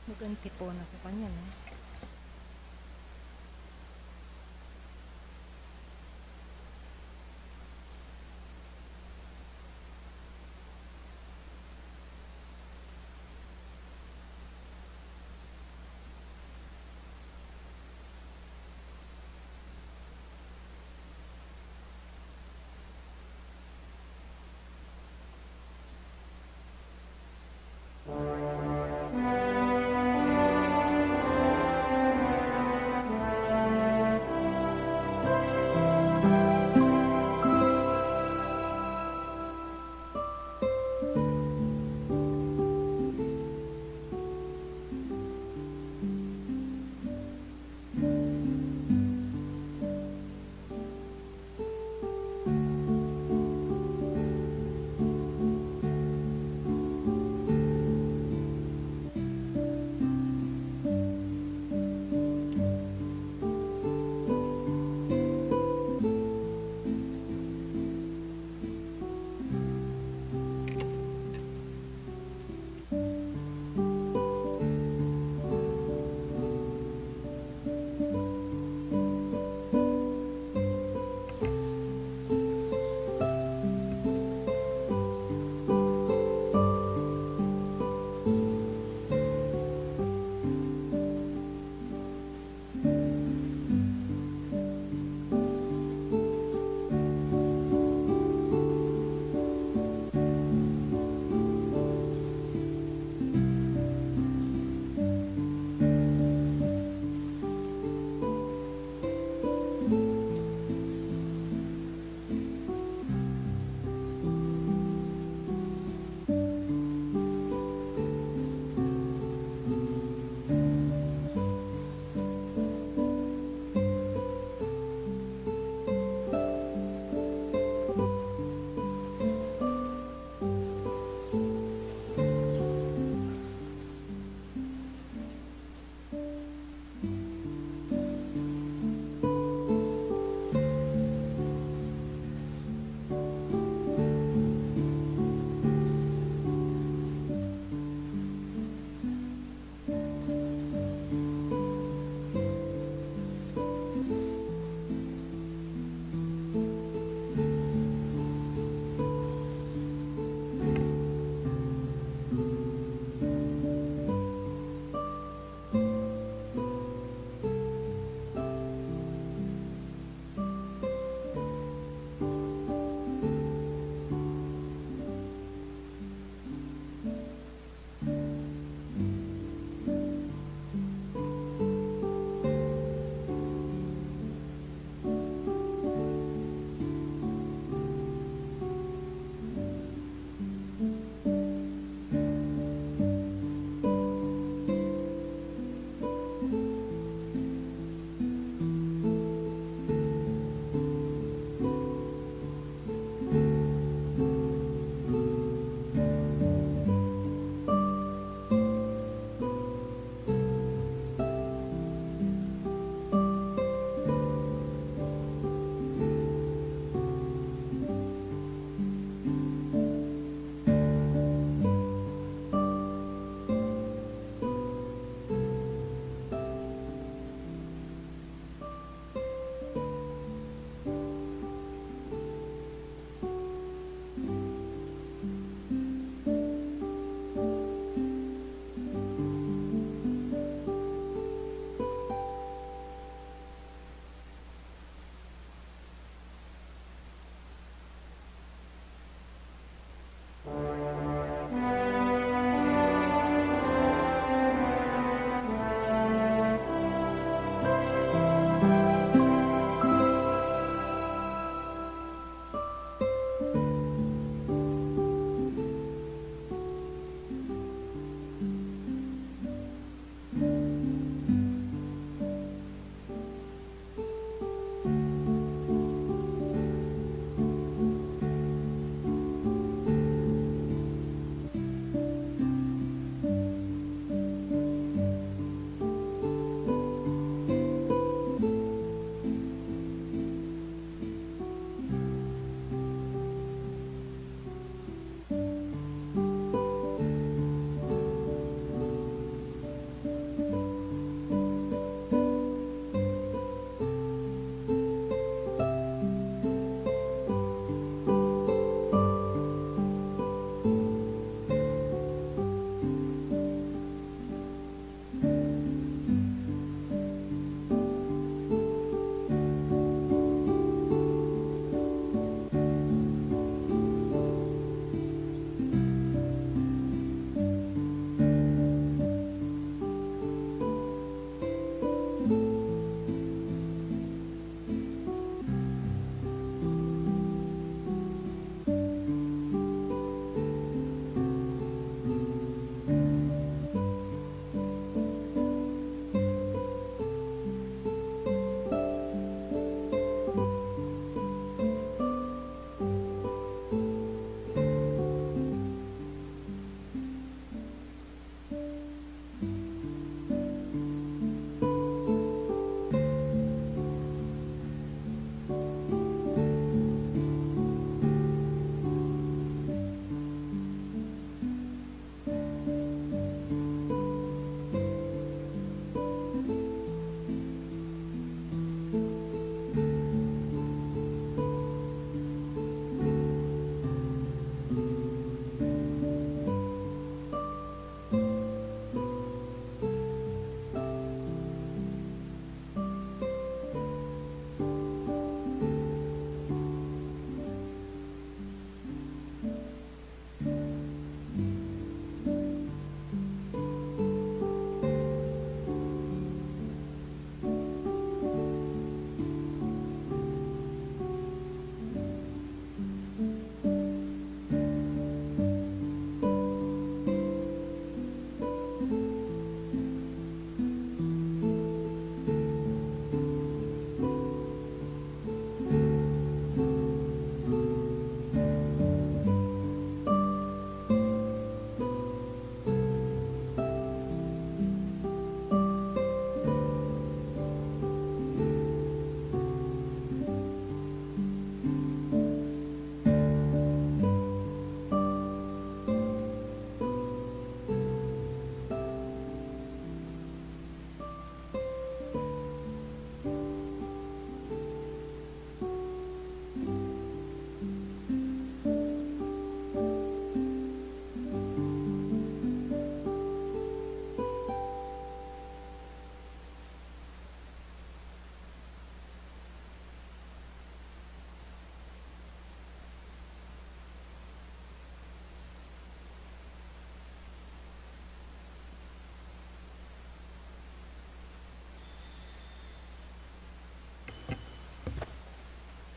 Maganti po na po kanya, no?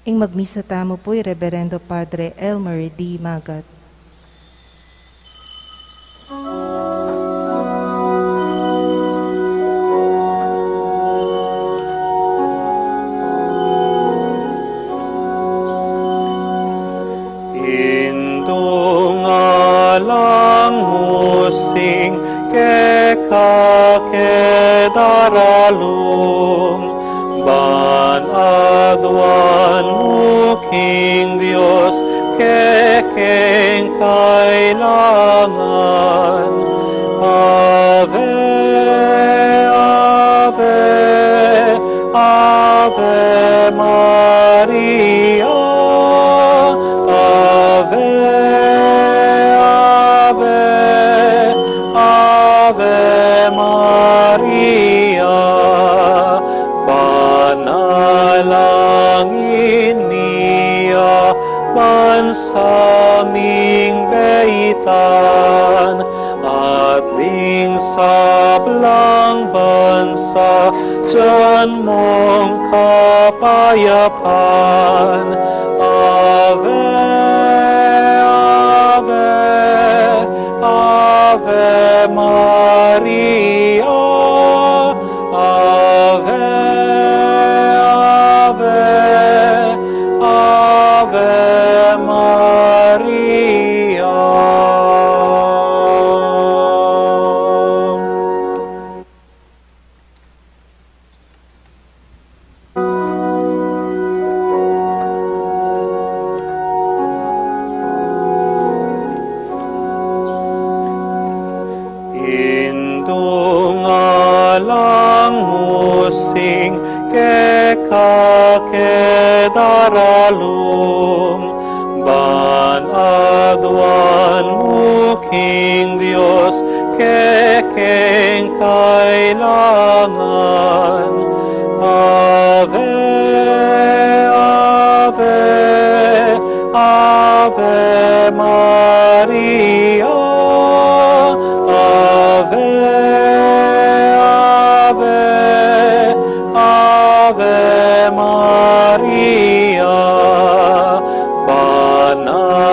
Ing magmisa tamu pu i Reberendo Padre Elmer D. Magat. Indu ngalang musing keka ke daralung, ban aduan mu king Dios kekeng kailangan. Ave, ave, Ave Maria, Ave, Ave, Ave Maria, panalangin mi ya ban sa ming beitan, at ding sablang bansa, dinan mung kapayapan. Ave, ave, Ave Maria, Ave, ave, Ave Maria. Indu ngalang musing keka ke daralung, ban aduan mu king Dios kekeng kailangan. Ave, ave, Ave Maria, Ave, Ave, Ave Maria, panalangin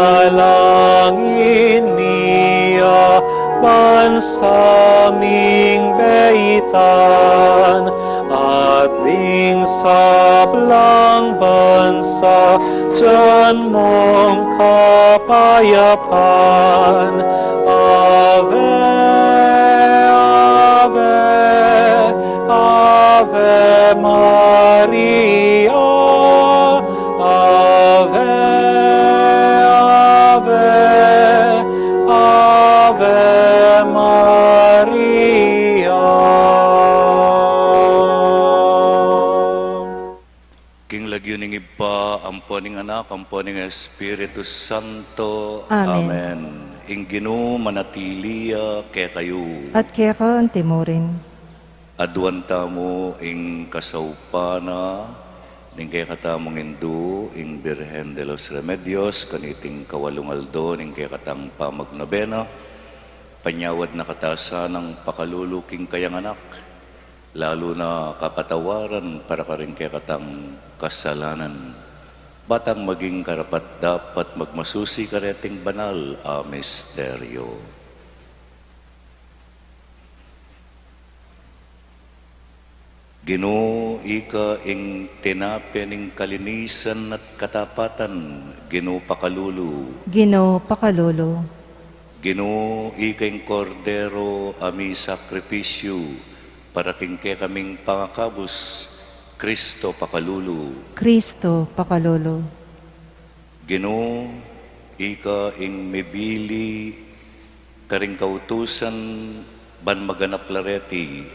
mi ya ban sa ming beitan, at ding sablang bansa, dinan mung kapayapan. Ave, ave, Ave Maria, Ave, ave, Ave Maria. King lagyu ning Ibpa, ampo ning Anak, ampo ning Espiritu Santo. Amen. Amen. Ing Ginu manatili ya kekayu. At keka antimurin. Aduan tamu ing kasaupan na ning kekatamung Indu, ing Birhen de los Remedios, kaniting kawalung aldo ning kekatang pamagnobena. Panyawad na kata sanang pakalulu king kayang anak, lalu na kapatawaran para karing kekatang kasalanan, ba tang maging karapat-dapat magmasusi kareting banal a misteryo. Ginu, ika ing tinape ning kalinisan at katapatan, Ginu pakalulu. Ginu pakalulu. Ginu, ika ing Kordero a misakripisyu para king kekaming pangakabus, Kristo pakalulu. Kristo pakalulu. Ginu, ika ing mibili karing kautusan ban maganap la reti,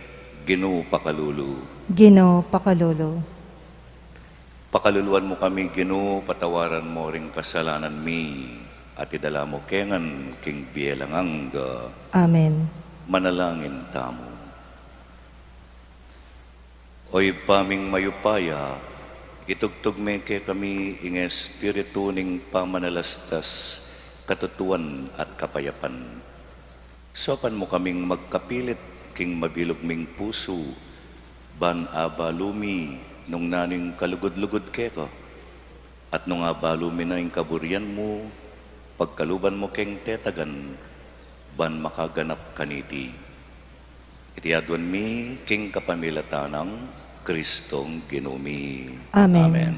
Ginu pakalulu. Ginu pakalulu. Pakaluluan mu kami, Ginu, patawaran mu ring kasalanan mi, at idala mu kami king bie alang angga. Amen. Manalangin tamu. O Ibpa ming mayupaya, itugtug me kekami ing espiritu ning pamanalastas, katutuan at kapayapan. Saupan mu kaming magkapilit king mabilug ming pusu, ban abalu mi nung nanu ing kalugud-lugud keka, At nung abalu mi na ing kaburian mu, pagkaluban mu keng tetagan, ban makaganap kaniti. Iti aduan mi king kapamilatan nang Kristong Ginu mi. Amen. Amen.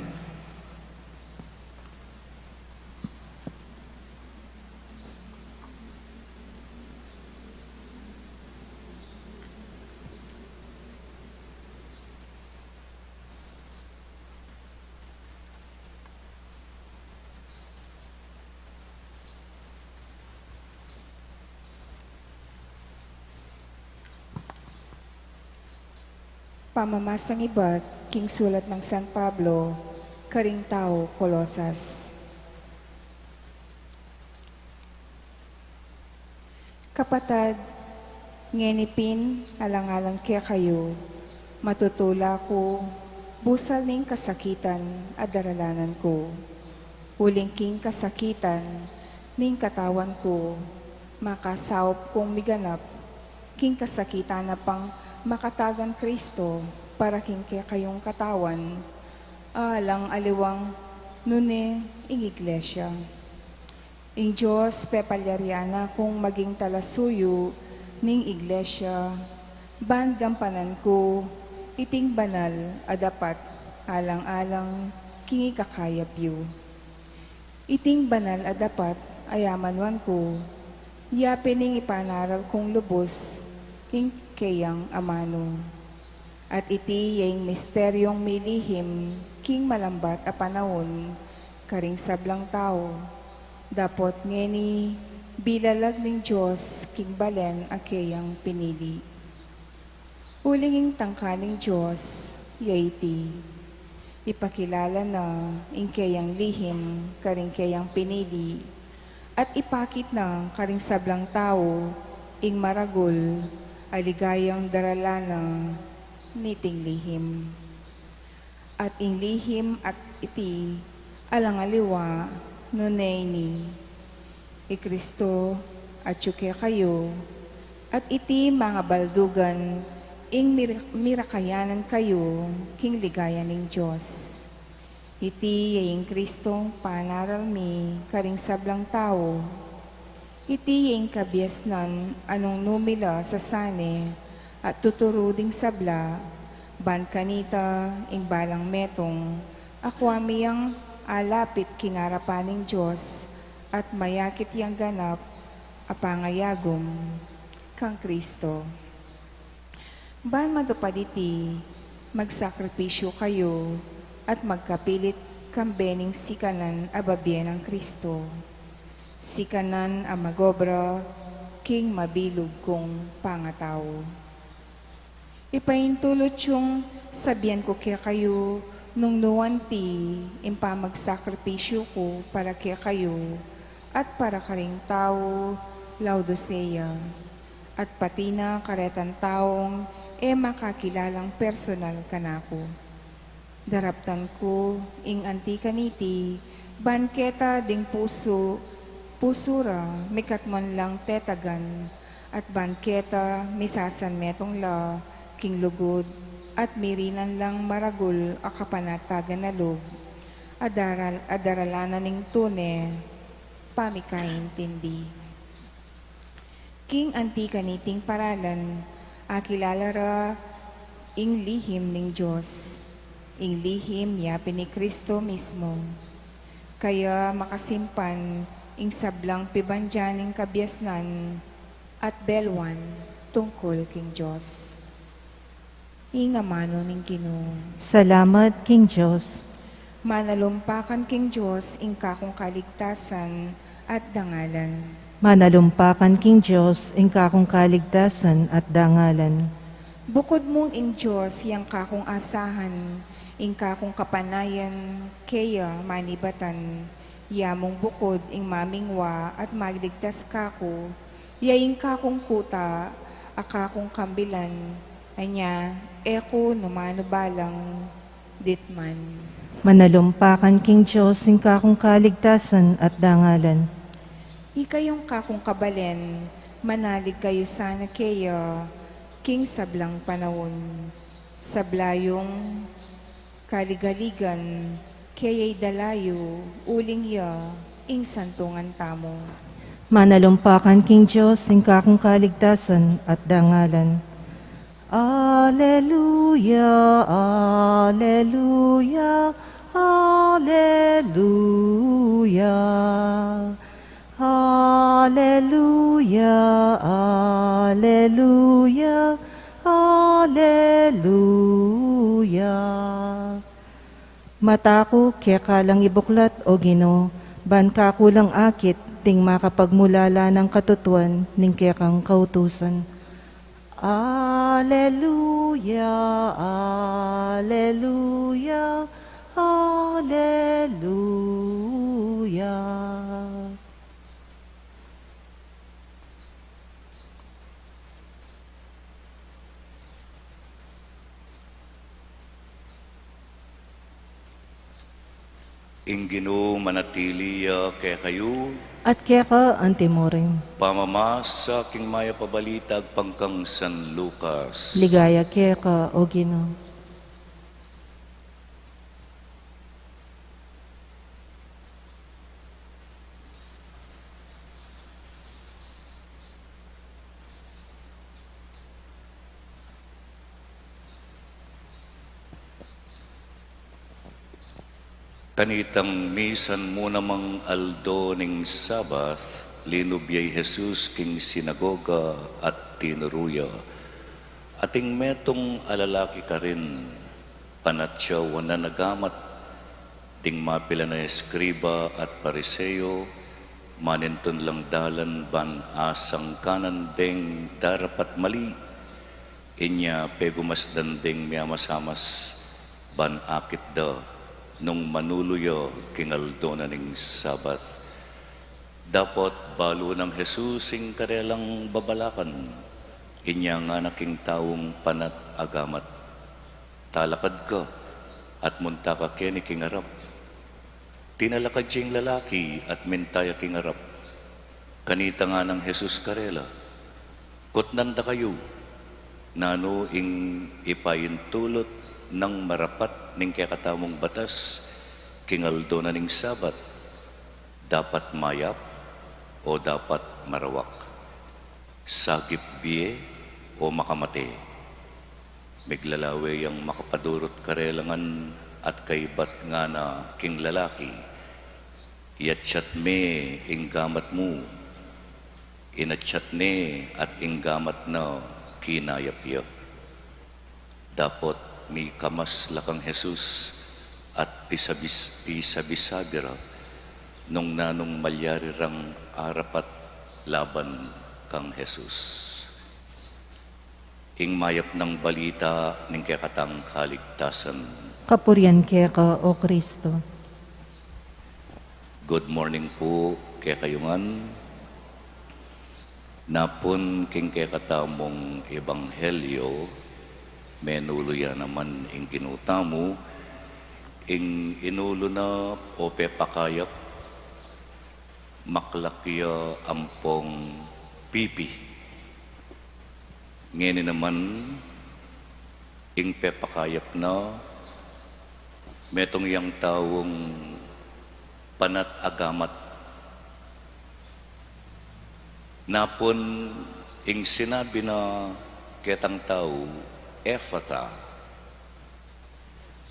Pamamasang ibat king sulat nang San Pablo karing tau Colosas. Kapatad, ngeni pin, alang-alang kekayu, matutula ku, busal ning kasakitan a daralanan ku. Uling king kasakitan ning katawan ku, makasaup kung miganap king kasakitan na pang makatagan Kristo para king kekayung katawan, alang aliwang nune ing Iglesia. Ing Dios pepalyarian na kung maging talasuyu ning Iglesia, ban gampanan ku iting banal a dapat alang-alang king ikakayap yu. Iting banal a dapat a yamanuan ku, ya pin ing ipanaral kung lubus king keyang amanu. At iti ya ing misteryung milihim king malambat a panaun karing sablang tau, dapot ngeni bilalag ning Dios king balen a keyang pinili. Uling ing tangka ning Dios ya iti, ipakilala na ing keyang lihim karing keyang pinili, at ipakit na karing sablang tau ing maragul a ligayang daralanan niting lihim. At ing lihim at iti, alang aliwa, nune ini. I Kristo atyu kekayu, at iti mangabaldugan ing mir-, mirakayanan kayu king ligaya ning Dios. Iti ya ing Kristong panaral mi karing sablang tau. Iti ya ing kabiasnan a nung numila sa sane at tuturu ding sabla, ban kanita ing balang metung, akua mi yang alapit king arapan ning Dios, at mayakit yang ganap a pangayagum kang Kristo. Ban matupad iti, magsakripisyu kayu at magkapilit kambe ning sikanan a babie nang Kristo. Sikanan a magobra king mabilug kung pangatau. Ipaintulut yung sabian ku kekayu nung nu anti ing pamagsakripisyu ku para kekayu at para karing tau Laodicea, at pati na karetang taung e makakilalang personal kanaku. Daraptan ku ing anti kaniti, ban keta ding pusu, pusu ra mikatmuan lang tetagan, at ban keta misasanmetung la king lugud, at mirinan lang maragul a kapanatagan a lub, a daral-, a daralanan ning tune pamikaintindi. King anti kaniting paralan, akilala ra ing lihim ning Dios, ing lihim ya pin i Kristo mismu. Kaya makasimpan ing sablang pibandian ning kabiasnan at belwan tungkul king Dios. Ing amanu ning Ginu. Salamat king Dios. Manalumpakan king Dios ing kakung kaligtasan at dangalan. Manalumpakan king Dios ing kakung kaligtasan at dangalan. Bukud mung ing Dios yang kakung asahan, ing kakung kapanayan keya manibatan, ya mung bukud ing mamingwa at magligtas kaku, ya ing kakung kuta a kakung kambilan, anya e ku nu manu balang ditman. Manalumpakan king Dios ing kakung kaligtasan at dangalan. Ikayung kakung kabalen, manalig kayu sana keya king sablang panaun. Sabla yung kaligaligan, Kaya idala yu uling ya ing santungan tamu. Manalumpakan king Dios ing kakung kaligtasan at dangalan. Aleluya, aleluya, aleluya. Aleluya, aleluya, aleluya. Mata ku keka lang ibuklat, O Ginu, ban kaku lang akit ding makapagmulala nang katutuan ning kekang kautusan. Aleluya, aleluya, aleluya. Ing Ginu manatili ya kekayu. At keka antimurin. Pamamasa king mayap a balita agpang kang San Lucas. Ligaya keka, O Ginu. Kanitang misan mu namang aldo ning Sabat, linub ya i Jesus king sinagoga at tinuru ya. Ating metung a lalaki karin, panatyawan a gamat, ding mapilan a eskriba at Pariseo, manintun lang dalan ban asangkanan deng darapat mali. Inya pegumasdan deng miamasamas ban akit da nung manulu ya king aldo na ning Sabat. Dapot balu nang Jesus ing karelang babalakan. Inya ngana king taung panat a gamat, "Talakad ka at munta ka keni king arap." Tinalakad ya ing lalaki at minta ya king arap. Kanita ngana nang Jesus karela, "Kutnan da kayu, nanu ing ipaintulut nang marapat ning kekatamung batas king aldo na ning Sabat? Dapat mayap o dapat marawak? Sagip bie o makamate?" Miglalawe yang makapadurut karela ngan at kaybat ngana king lalaki, "Iyatsat me ing gamat mu." Inatsat ne at ing gamat na kinayap ya. Dapot mikamas la kang Jesus at pisabis-, pisabi-sabi ra nung nanung malyari rang arapat laban kang Jesus. Ing mayap nang balita ning kekatang kaligtasan. Kapurian keka, O Kristo. Good morning pu kekayu ngan. Napun king kekatamung ebanghelyo, menulu ya naman ing Ginu tamu, ing inulu na o pepakayap, maklak ya ampong pipi. Ngeni naman, ing pepakayap na, metung yang taung panat a gamat. Napun ing sinabi na ketang tau, "Ephphatha,"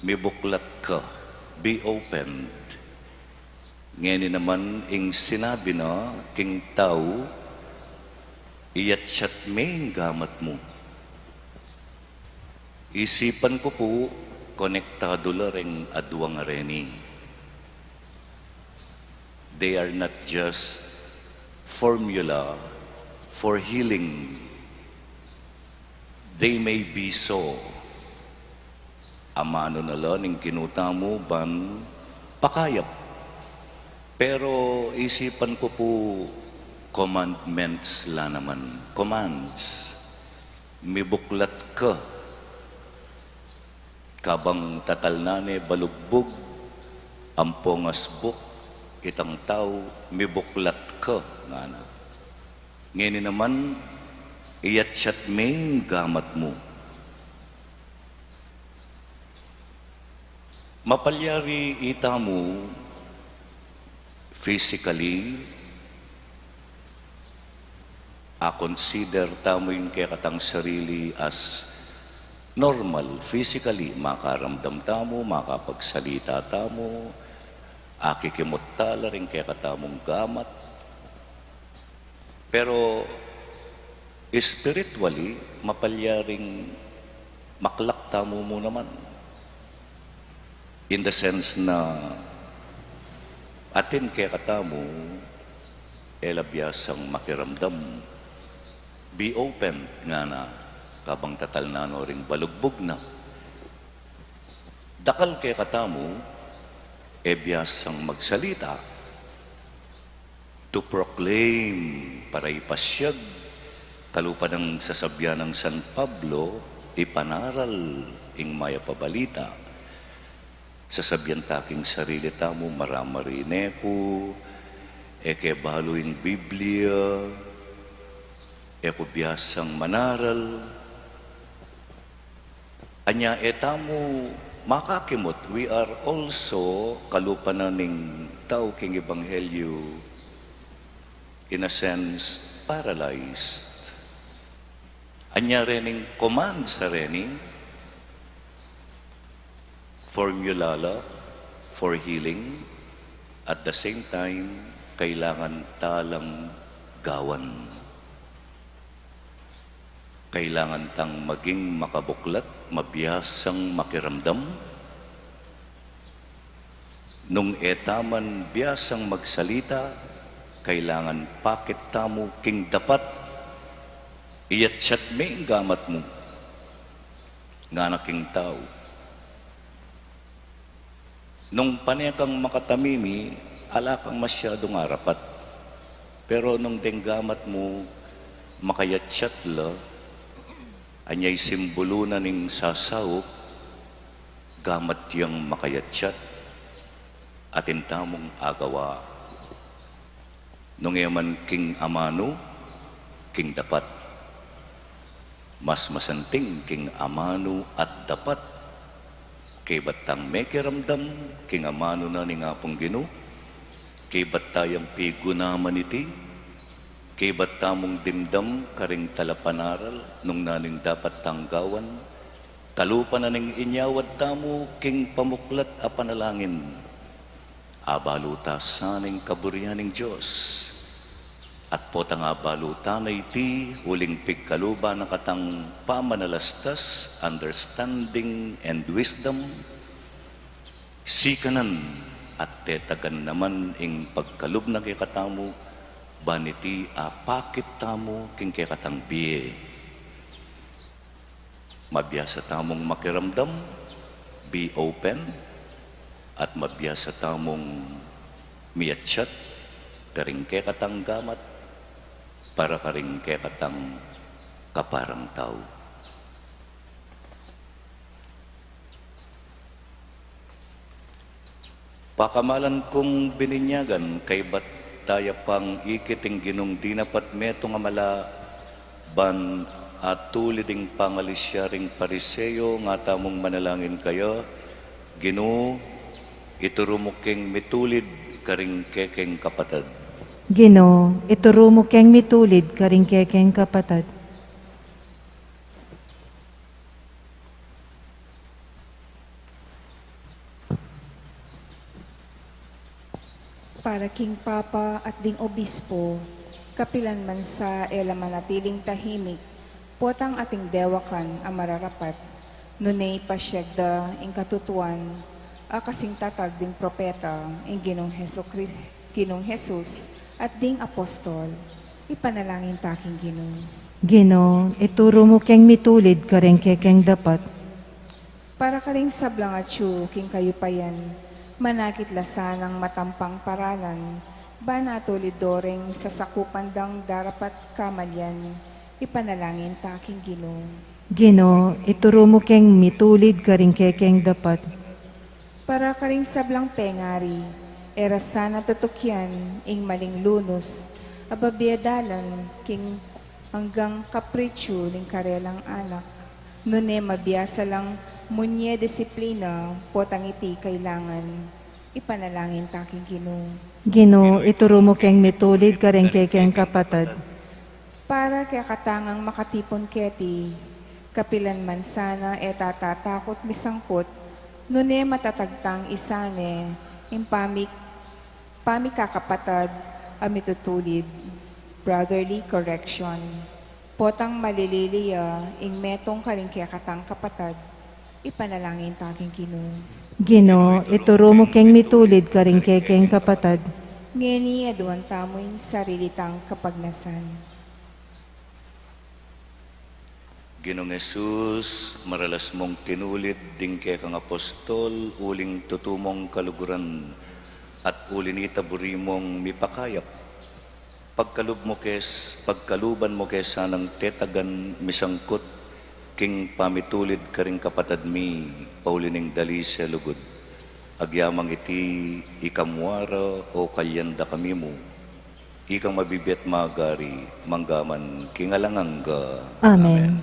mibuklat ka, "Be opened." Ngeni naman ing sinabi na king tau, "Iyatsat me ing gamat mu." Isipan ku pu, konektadu la reng adwang a reni. They are not just formula for healing. They may be so. Amanu na la ning Ginu tamu ban pakayap. Pero isipan ku pu, commandments la naman. Commands. Mibuklat ka. Kabang tatalnan ne balugbug ampong asbuk itang tau, "Mibuklat ka," ngana. Ngeni naman, "Iyatsat me ing gamat mu." Mapalyari itamu physically, a-consider tamu ing kekatang sarili as normal, physically, makaramdam tamu, makapagsalita tamu, akikimut tala ring kekatamung gamat. Pero spiritually, mapalyaring maklak tamu mu naman. In the sense na atin kekatamu, e la biasang makiramdam. Be open ngana, kabang tatalnan no ring balugbug na. Dakal kekatamu, e biasang magsalita, to proclaim, para ipasyag, kalupa nang sasabyan nang San Pablo, ipanaral ing mayap a balita. Sasabyan ta king sarili tamu, maramari ne ku, e ke balu ing Biblia, e ku biasang manaral. Anya e tamu makakimut, we are also, kalupa na ning tau king ebanghelyu, in a sense, paralyzed. Anya rening command sa reni, formula la for healing, at the same time, kailangan talang gawan. Kailangan tang maging makabuklat, mabiasang makiramdam. Nung e ta man biasang magsalita, kailangan pakit tamu king dapat. Iyatsat me ing gamat mu, ngana king tau. Nung pane kang makatamimi, ala kang masyadung arapat. Pero nung deng gamat mu makayatsat la, anya i simbulu na ning sasaup, gamat yang makayatsat, atin tamung agawa. Nung e man king amanu, king dapat. Mas masanting king amanu at dapat. Kaybat tang mekiramdam king amanu na ning Apung Ginu, kaybat tayang pigunaman iti, kaybat tamung dimdam karing talapanaral nung naning dapat tang gawan, kalupa na ning inyawad tamu king pamuklat a panalangin. Abalu ta sa ning kaburian ning Dios. At potang abalu ta na iti, uling pigkaluban na katang pamanalastas, understanding and wisdom, sikanan at tetagan naman ing pagkalub na kekatamu, ban iti apakit tamu king kekatang bie. Mabiasa tamung makiramdam, be open, at mabiasa tamung miyatsat karing kekatang gamat para karing kekatang kaparang tau. Pakamalan kung bininyagan, kaybat taya pang ikit ing Ginung dinapat metung a mala, ban atulid ing pangalisya ring Pariseo, nga tamung manalangin kaya, Ginu, ituru mu keng mitulid karing kekeng kapatad. Ginu, ituru mu keng mitulid karing kekeng kapatad. Para king Papa at ding Obispo, kapilan man sa e la manatiling tahimik, potang ating dewakan a mararapat, nune ipasyag da ing katutuan, a kasing tatag ding propeta, ing Ginung Jesu-Cri-, Ginung Jesus, at ding apostol. Ipanalangin ta king Ginu. Ginu, ituru mu keng mitulid karing kekeng dapat. Para karing sablang atyu king kayupayan, manakit la sanang matampang paralan, ban atulid do ring sasakupan dang darapat kamalian, ipanalangin ta king Ginu. Ginu, ituru mu keng mitulid karing kekeng dapat. Para karing sablang pengari, e ra sana tutukyan ing maling lunus, a babie dalan king anggang kapritsu ning karelang anak, nune mabiasa lang Munye disiplina, potang iti kailangan, ipanalangin ta king Ginu. Ginu, ituru mu keng mitulid karing kekeng kapatad. Para kekatang makatipun keti, kapilan man sana e ta tatakut misangkut, nune matatag tang isane, ing pamik-, pamikakapatad a mitutulid, brotherly correction. Potang malilili ya ing metung karing kekatang kapatad, ipanalangin ta king Ginu. Ginu, ituru mu keng mitulid karing kekeng kapatad. Ngeni aduan tamu ing sarili tang kapagnasan. Ginung Jesus, maralas mung tinulid ding kekang apostol, uling tutu mung kaluguran, at uli nita buri mung mipakayap. Pagkalub mu kes-, pagkaluban mu ke sanang tetagan misangkut king pamitulid karing kapatad mi, pauli ning dalise lugud. Agyamang iti, ika mu ara, o kalyan da kami mu. Ikang mabibie at magari, mangga man king alang angga. Amen. Amen.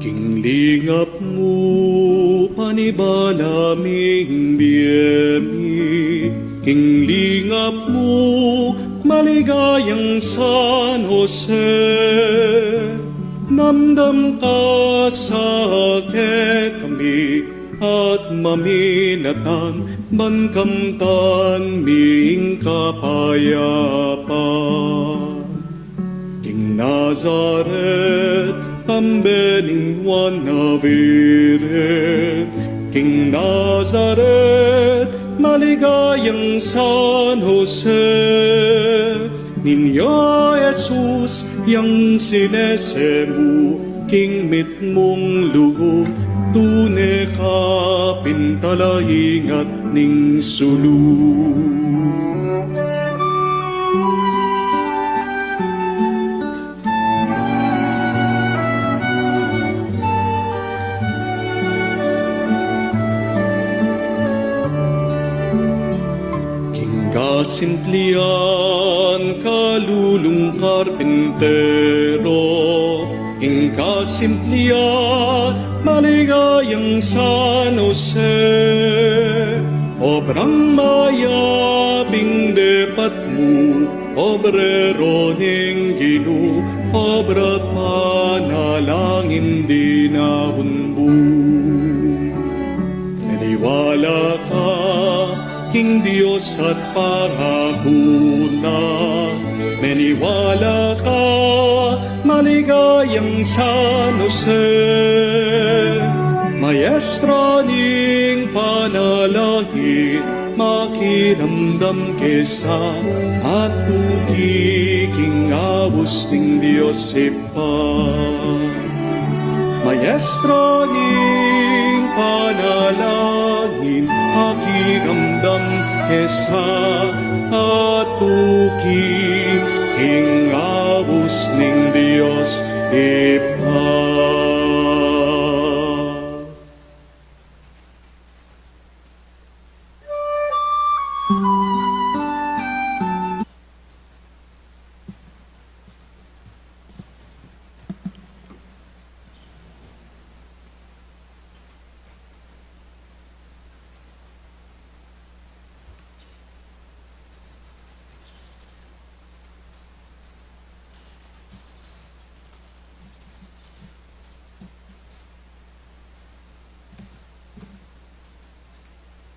King lingap mu, panibala ming bie mi, king lingap mu, maligayang San Jose. Namdam ka sa kekami at maminatan, ban kamtan mi ing kapayapan. King Nazaret, kambe ning Juan a Virgen, king Nazaret, maligayang San Jose. Niño Jesus, yang sinese mu king mitmung lugud, tune ka pin talaingat ning sulu. King kasimplian, kalulung karpintero, king kasimplian, maligayang San Jose. Obrang mayap ing depat mu, obrero ning Ginu, obra't panalangin dinaun mu. Maniwala ka king Dios at pangaku na. Maniwala ka, maligayang San Jose, maestra ning panalangin, makiramdam ke sa at tuki king abus ning Dios Ibpa. Maestra ning panalangin, makiramdam ke sa at tuki king abus ning Dios Ibpa.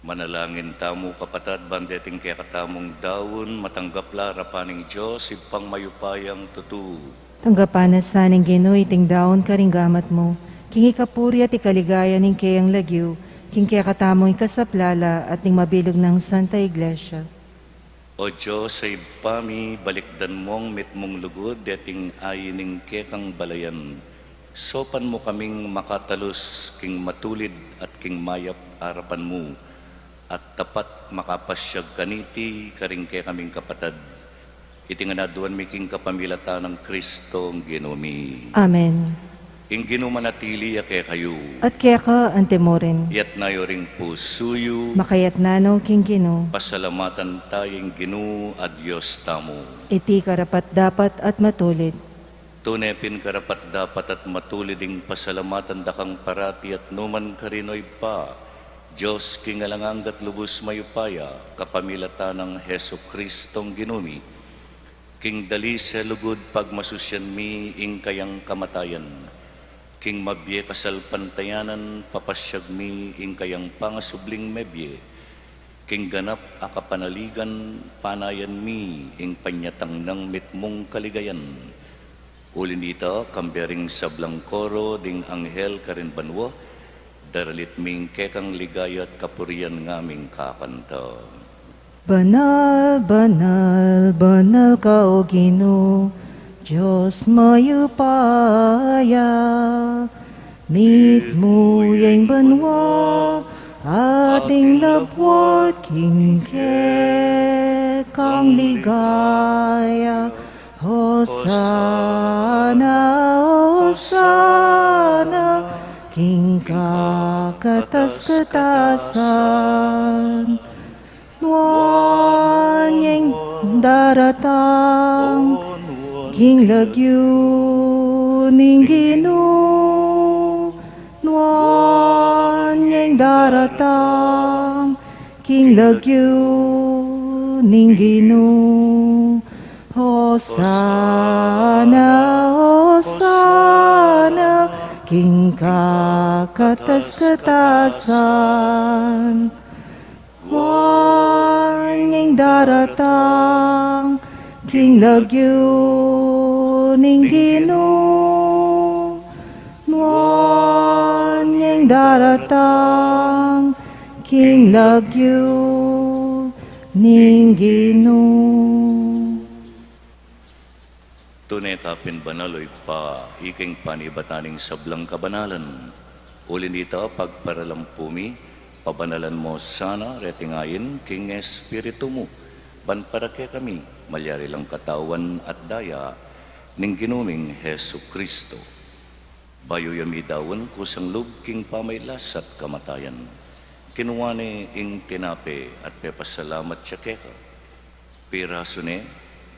Manalangin tamu, kapatad, ban deting kekatamung daun, matanggap la arapan ning Dios, Ibpang mayupayang tutu. Tanggapan na sa ning Ginu iting daun karing gamat mu, king ikapuri at ikaligaya ning keyang lagyu, king kekatamung ikasaplala at ning mabilug nang Santa Iglesia. O Dios, a Ibpa mi, balikdan mung mitmung lugud deting ayi ning kekang balayan. Saupan mu kaming makatalus king matulid at king mayap arapan mu, at tapat makapasyag kaniti karing kekaming kapatad. Iti ngan aduan mi king kapamilatan nang Kristong Ginu mi. Amen. Ing Ginu manatili ya kekayu. At keka antimurin. Iyatas yu ring pusu yu. Makayatas no king Ginu. Pasalamatan taya ing Ginu a Dios tamu. Iti karapat-dapat at matulid. Tune pin karapat-dapat at matulid ing pasalamatan da kang parati at nukarin man, O Ibpa, Dios king alang angga at lubus mayupaya, kapamilatan nang Jesucristong Ginu mi, king dalise lugud pagmasusian mi ing kayang kamatayan, king mabie kasalpantayanan papasyag mi ing kayang pangasubling mebie, king ganap a kapanaligan panayan mi ing panyatang nang mitmung kaligayan. Uli na nita, kambe ring sablang koro ding anghel karin banua, daralit mi ing kekang ligaya at kapurian ngaming kakanta. Banal, banal, banal ka, O Ginu, Dios mayupaya. Mitmu ya ing banua at ing labuad king kekang ligaya. Hosana, Hosana, king kakatas-katasan. Nuan ya ing daratang king lagyu ning Ginu. Nuan ya ing daratang king lagyu ning Ginu. Hosana, Hosana, king kakatas-katasan. Nuan ya ing daratang king lagyu ning Ginu. Nuan ya ing daratang king lagyu ning Ginu. Tune ka pin banal, O Ibpa, ika ing panibatan ning sablang kabanalan. Uli na nita, pagparalan pu mi, pabanalan mu sana reting ain king Espiritu mu, ban para kekami malyari lang katawan at daya ning Ginu ming Jesucristo. Bayu ya midaun kusang lub king pamailas at kamatayan, kinua ne ing tinape at pepasalamat ya keka, pirasu ne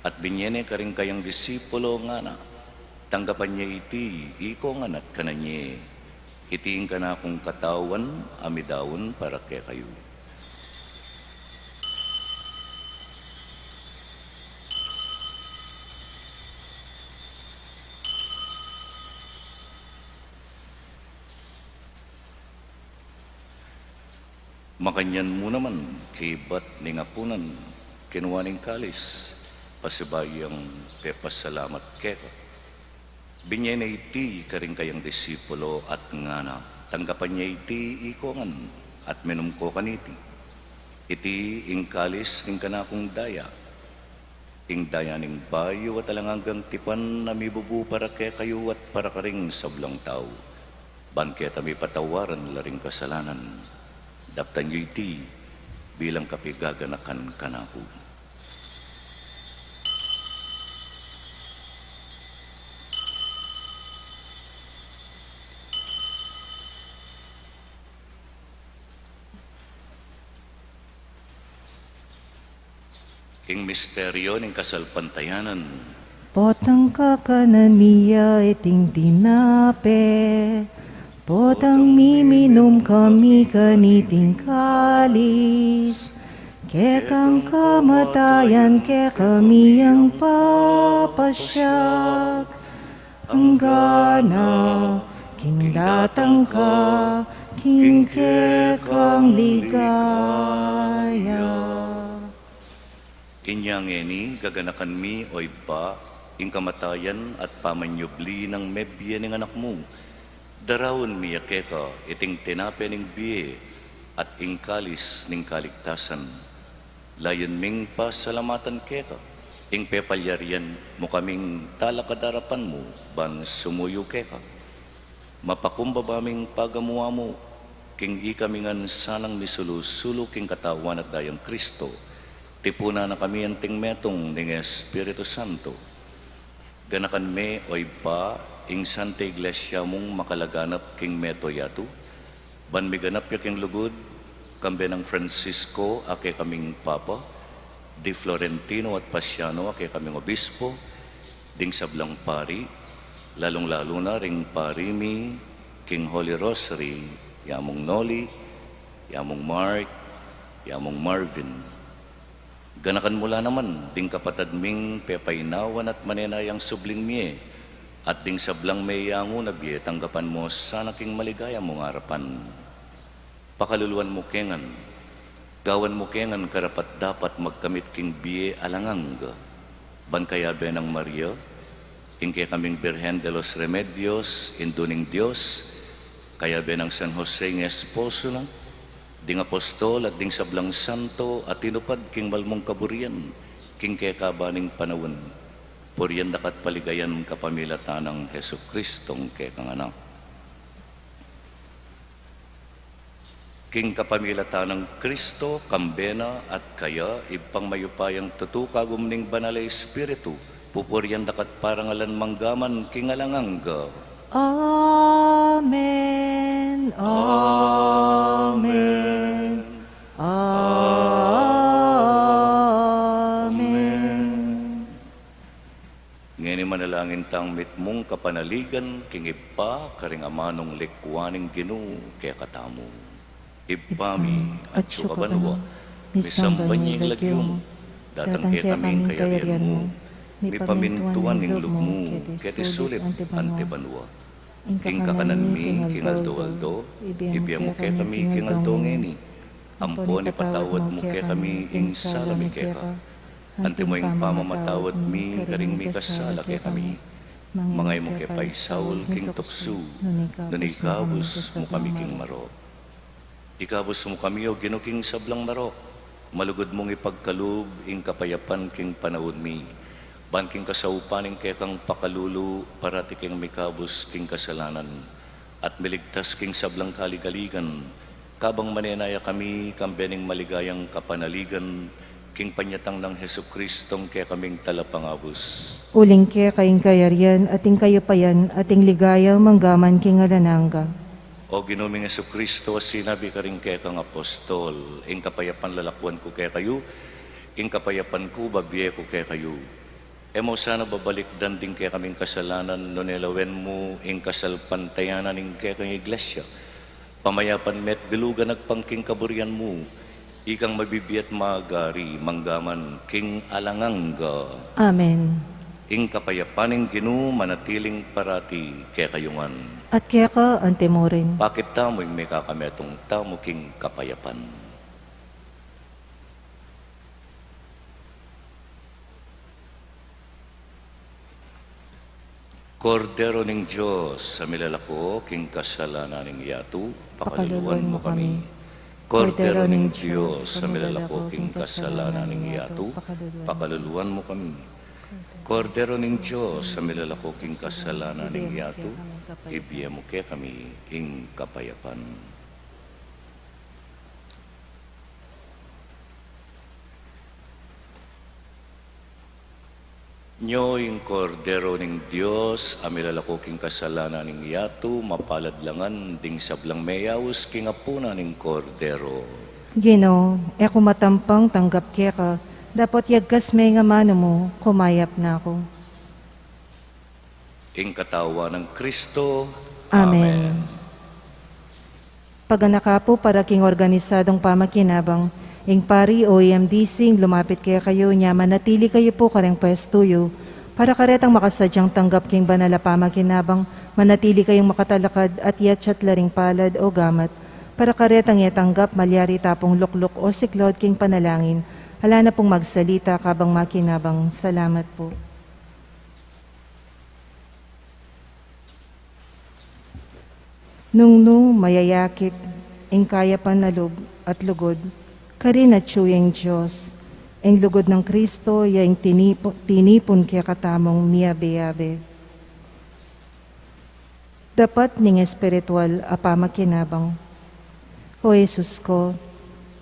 at binye ne karing kayang disipulo, ngana: Tanggapan ye iti ikongan at kanan ye. Iti ing kanakung katawan a midaun para kekayu. Makanyan mu naman, kaybat ning apunan, kinua ne ing kalis, pasibayu yang pepasalamat keka, binye ne iti karing kayang disipulo at ngana: Tanggapan ye iti ikongan at minum ko kaniti. Iti ing kalis ning kanakung daya, ing daya ning bayu at alang anggang tipan a mibubu para kekayu at para karing sablang tau, ban keta mipatawaran la ring kasalanan. Daptan yu iti bilang kapigaganakan kanaku. Ing misteryu ning kasalpantayanan. Potang kakanan mi ya iting tinape, potang miminum kami kaniting kalis, kekang kamatayan kekami yang papasyag, anggana king datang ka king kekang ligaya. Inya ngeni, gaganakan mi, O Ibpa, ing kamatayan at pamanyubli nang mebie ning Anak mu. Daraun mi ya keka iting tinape ning bie at ing kalis ning kaligtasan. Layun ming pasalamatan keka ing pepalyarian mu kaming talakad arapan mu ban sumuyu keka. Mapakumbaba ming pagamu-amu king ikami ngan sanang misulu-sulu king katawan at dayang Kristo, Tipunan na kami anting metung ning Espiritu Santo. Ganakan me, o Ibpa, ing Santa Iglesia mung makalaganap king mabilug a yatu, ban miganap ya king lugud, kambe nang Francisco a kekaming Papa, di Florentino at Pasiano a kekaming Obispo, ding sablang pari, lalung-lalu na ring pari mi king Holy Rosary, ya mung Noli, ya mung Mark, ya mung Marvin. Ganakan mu la naman ding kapatad ming pepainawan at manenayang subling mie, at ding sablang meyangu na bie tanggapan mu sana king maligaya mung arapan. Pakaluluan mu ke ngan, gawan mu ke ngan karapat-dapat magkamit king bie alang angga, ban kayabe nang Maria, ing kekaming Birhen de los Remedios, Indu ning Dios, kayabe nang San Jose ing esposo na, ding apostol at ding sablang santo a tinupad king mal mung kaburian king kekaban ning panaun, purian daka at paligayan kapamilatan nang Jesucristong kekang Anak. King kapamilatan nang Kristo, kambe na at kaya, Ibpang mayupayang tutu, kagum ning Banal a Espiritu, pupurian daka at parangalan manggaman king alang angga. Amen. Amen. Amen. Ngeni manalangin tang mitmung kapanaligan king Ibpa karing amanung likwan ning Ginu kekatamu. Ibpa mi, atsu ka banua, misamban ya ing lagyu mu, datang kekami ing kayarian mu, mipamintuan ing lub mu, keti sulip anti banua. Ing kakanan mi king aldo-aldo, ibie mu kekami king aldo ngeni. Ampon ipatawad mu kekami ing sala mi keka, anti mo ing pamamatawad mi karing mikasala kekami. Manga e mu ke paisaul king tuksu, nune ikabus mu kami king marok. Ikabus mu kami, O Ginu, king sablang marok, malugud mung ipagkalub ing kapayapan king panaun mi, ban king kasaupan ning kekang pakalulu, parati keng mikabus king kasalanan, at miligtas king sablang kaligaligan, kabang manenaya kami kambe ning maligayang kapanaligan king panyatang nang Jesucristong kekaming Talapangabus. Uling keka ing kayarian, at ing kayupayan, at ing ligaya, manggaman king alang angga. O Ginu ming Jesucristo, a sinabi karing kekang apostol, ing kapayapan lalakuan ku kekayu, ing kapayapan ku babie ku kekayu. E mu sana babalikdan ding kekaming kasalanan, nune lawen mu ing kasalpantayanan ning kekang Iglesia. Pamayapan me at bilugan agpang king kaburian mu, ikang mabibie at magari manggaman king alang angga. Amen. Ing kapayapan ning Ginu manatiling parati kekayu ngan. At keka anti mu rin. Pakit tamu ing mekakametung tamu king kapayapan. Kordero ning Dios, a milalako king kasalanan ning yatu, pakaluluan mu kami. Kordero ning Dios, a milalako king kasalanan ning yatu, pakaluluan mu kami. Kordero ning Dios, a milalako king kasalanan ning yatu, ibie mu kekami ing kapayapan. Nyo ing Kordero ning Dios, a milalako king kasalanan ning yatu, mapalad la ngan ding sablang meyaus king apunan ning Kordero. Ginu, e ku matampang tanggap keka, dapot yagkas me ing amanu mu, kumayap na ku. Ing katawan nang Kristo. Amen. Amen. Paganaka pu para king organisadong pamakinabang, ing pari o E M D C ing lumapit kekayu, nya manatili kayu pu kareng pwestu yu, para karetang makasadyang tanggap king banal a pamakinabang, manatili kayung makatalakad at yatyat la ring palad o gamat, para karetang e tanggap malyari ta pung lukluk o siklaud king panalangin, ala na pung magsalita kabang makinabang. Salamat pu. Nung nu mayayakit ing kayapan a lub at lugud, karin atyu ya ing Dios, ing lugud nang Kristo ya ing tinipu-, tinipun kekatamung miyabe-yabe. Dapat ning espiritual a pamakinabang. O Jesus ko,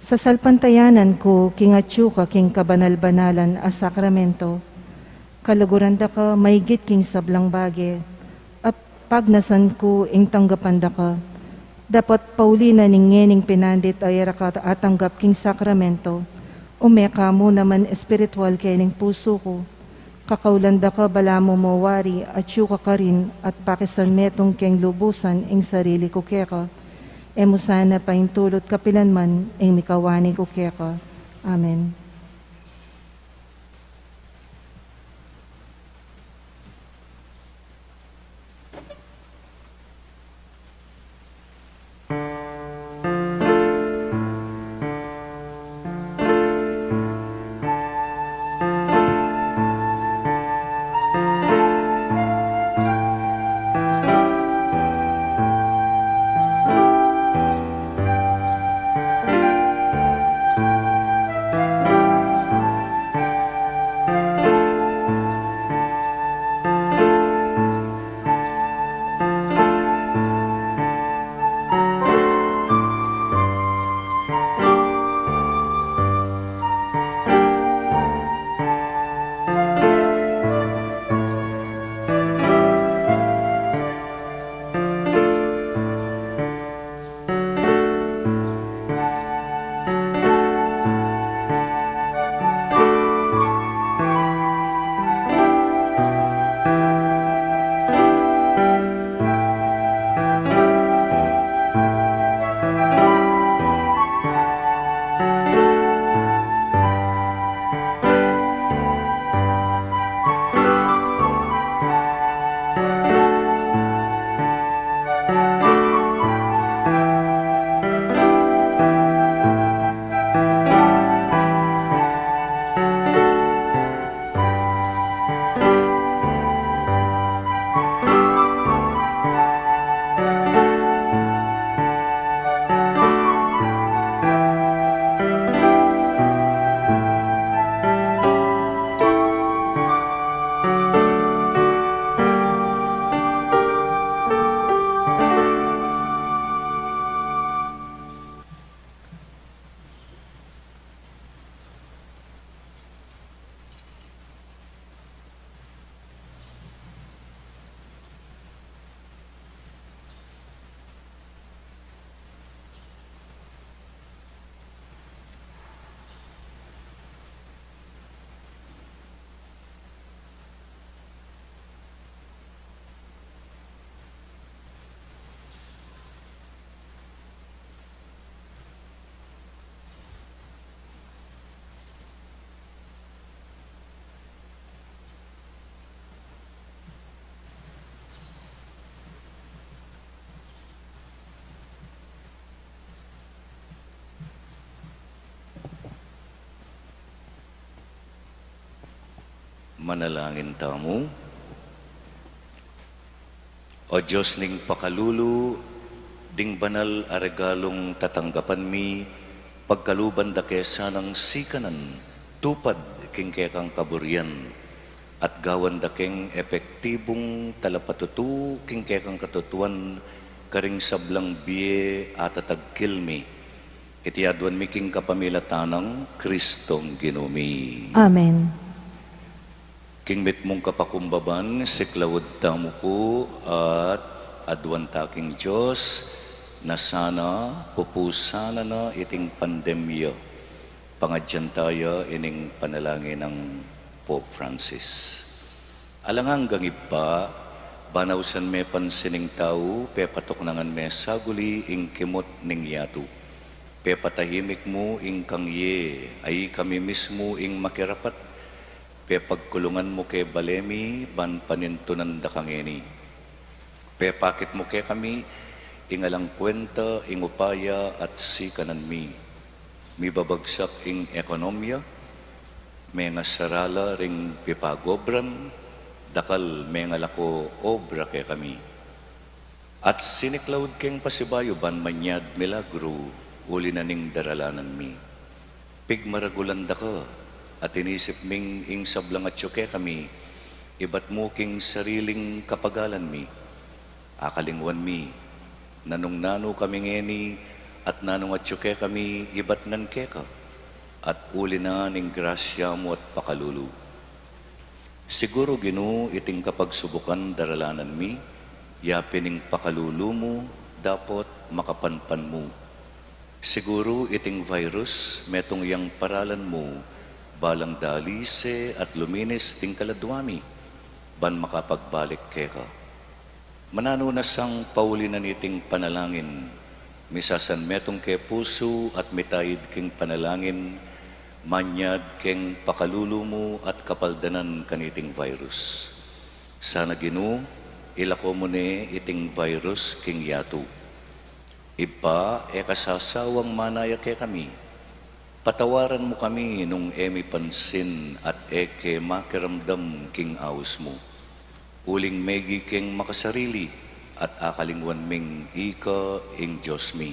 Sasalpantayanan ku king atyu ka king kabanal-banalan a sakramento, kaluguran da ka maigit king sablang bage, at pagnasan ku ing tanggapan da ka. Dapot pauli na ning ngening pinandit a e ra ka atanggap king sakramento, ume ka mu naman espiritual kening pusu ku. Kakaulan da ka balamu mo wari, atyu ka karin, at pakisan metung keng lubusan ing sarili ku keka. E mu sana paintulut kapilan man ing mikawani ku keka. Amen. Manalangin tamu. O Dios ning pakalulu, ding banal a regalung tatanggapan mi, pagkaluban da ke sanang sikanan tupad king kekang kaburian, at gawan da keng epektibung talapatutu king kekang katutuan karing sablang bie a tatagkil mi. Iti aduan mi king kapamilatan nang Kristong Ginu mi. Amen. King mitmung kapakumbaban, siklaud tamu pu at aduan ta king Dios, na sana pupusanan na iting pandemya. Pangadyan ta ya ining panalangin nang Pope Francis. Alang anggang Ibpa, ban ausan me pansin ing tau, pepatuknangan me saguli ing kimut ning yatu. Pepatahimik mu ing kangye, a ikami mismu ing makirapat. Pepagkulungan mu ke bale mi, ban panintunan da ka ngeni. Pepakit mu kekami ing alang kwenta ing upaya at sikanan mi. Mibabagsak ing ekonomia, mengasarala ring pipagobran, dakal mengalako obra kekami. At siniklaud keng pasibayu ban manyad milagru uli na ning daralanan mi. Pigmaragulan da ka, at inisip ming ing sablang atyu kekami, ibat mu king sariling kapagalan mi. Akalingwan mi, nanung nanu kami ngeni, At nanu ngan atyu kekami ibat ngan keka, at uli na ning grasya mu at pakalulu. Siguru, Ginu, iting kapagsubukan daralan mi, ya pin ing pakalulu mu, dapot makapanpan mu. Siguru, iting virus, metung yang paralan mu, balang dalise at luminis ding kaladua mi, ban makapagbalik keka. Mananu na sang pauli na niting panalangin, misasan metung ke pusu at mitaid king panalangin, manyad keng pakalulu mu at kapaldanan kaniting virus. Sana, Ginu, ilako mu ne iting virus king yatu. Ibpa, e ka sasawang manaya kekami. Patawaran mu kami nung e mi pansin at e ke makiramdam king aus mu. Uling megi keng makasarili at akalingwan ming ika ing Dios mi.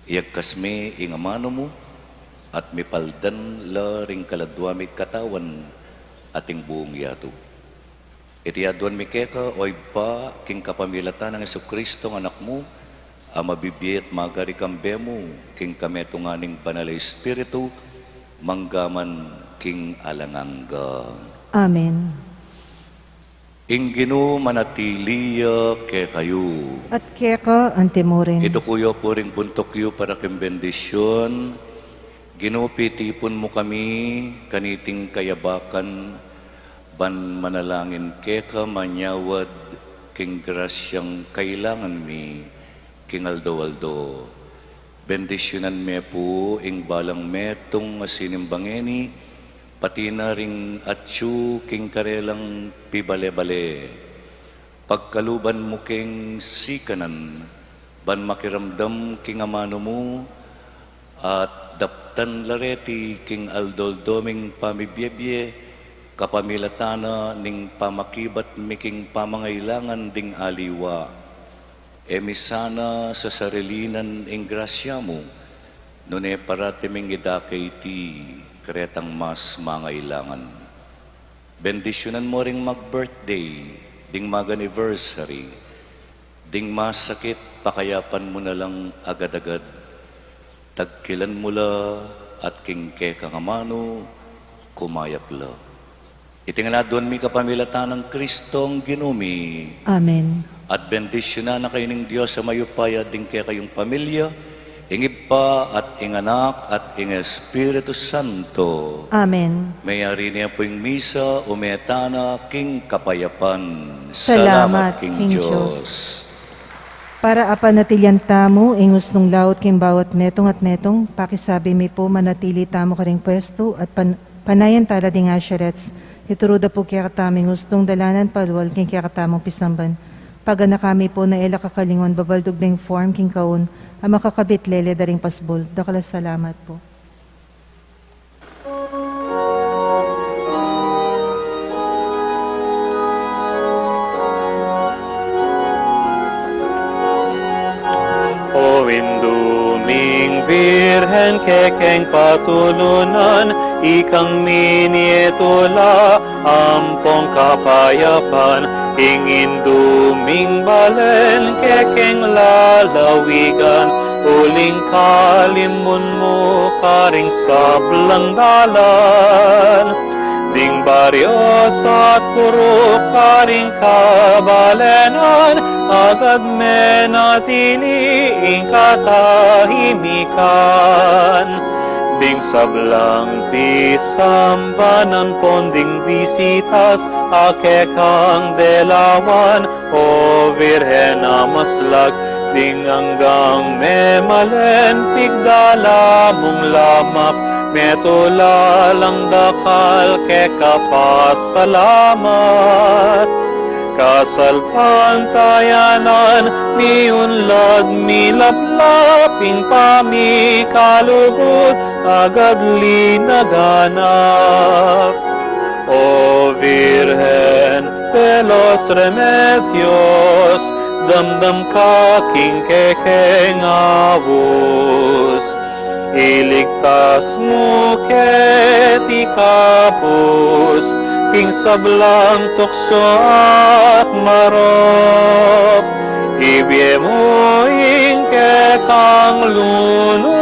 Iyagkas me ing amanu mu at mipaldan la ring kaladua mi katawan at ing buung yatu. Iti aduan mi keka, o Ibpa, king kapamilatan nang Jesucristo, Anak mu, a mabibie at magari kambe mu, king kametungan ning Banal a Espiritu, mangga man king alang angga. Amen. Ing Ginu manatili ya kekayu. At keka antimurin. Iduku yu pu ring buntuk yu para king bendisyun. Ginu, pitipun mu kami kaniting kayabakan, ban manalangin keka manyawad king grasyang kailangan mi king aldo-aldo. Bendisyunan me pu ing balang metung a sinimba ngeni, pati na ring atyu king karelang pibale-bale. Pagkaluban mu keng sikanan, ban makiramdam king amanu mu, at daptan la reti king aldo-aldo ming pamibie-bie, kapamilatan na ning pamakibat mi king pamangailangan ding aliwa. E mi sana sasarilinan ing grasya mu, nune parati ming idake iti karetang mas mangailangan. Bendisyunan mu ring mag-birthday, ding mag-anniversary, ding masakit, pakayapan mu na lang agad-agad. Tagkilan mu la at king kekang amanu, kumayap la. Iti ngan aduan mi kapamilatan nang Kristong Ginu mi. Amen. At bendisyunan na kayu ning Dios a mayupaya, ding kekayung pamilya, ing Ibpa at ing Anak at ing Espiritu Santo. Amen. Meyari ne pu ing misa, ume tana king kapayapan. Salamat king Dios. Para apanatilian tamu ing ustung laut king bawat metung at metung, pakisabi mi pu manatili tamu karing pwestu at pan-, panayan tala ding usherettes. Ituru da pu kekatamu ing ustung dalanan palual king kekatamung pisamban. Paganakan mi pu na e la kakalingwan babaldug deng form king kaun a makakabit lele da ring pasbul. Dakal a salamat pu. O Indu ming Virgen, kekeng patulunan, ikang minie tula ampong kapayapan, ing Indu ming balen kekeng lalawigan, uling kalimun mu karing sablang dalan. Ding baryo at purok karing kabalenan, agad menatili ing katahimikan. Ding sablang pisamban ampon ding bisitas a kekang delawan, O Virgen a maslag, ding anggang memalen pigdala mung lamak, metula lang dakal keka pasalamat. Kasalpantayanan, miunlad milablab ing pamikalugud, agad linaganap. O Virgen de los Remedios, damdam ka king kekeng aus. Iligtas mu keti kabus king sablang tuksu at marok. Ibie mu ing kekang lulu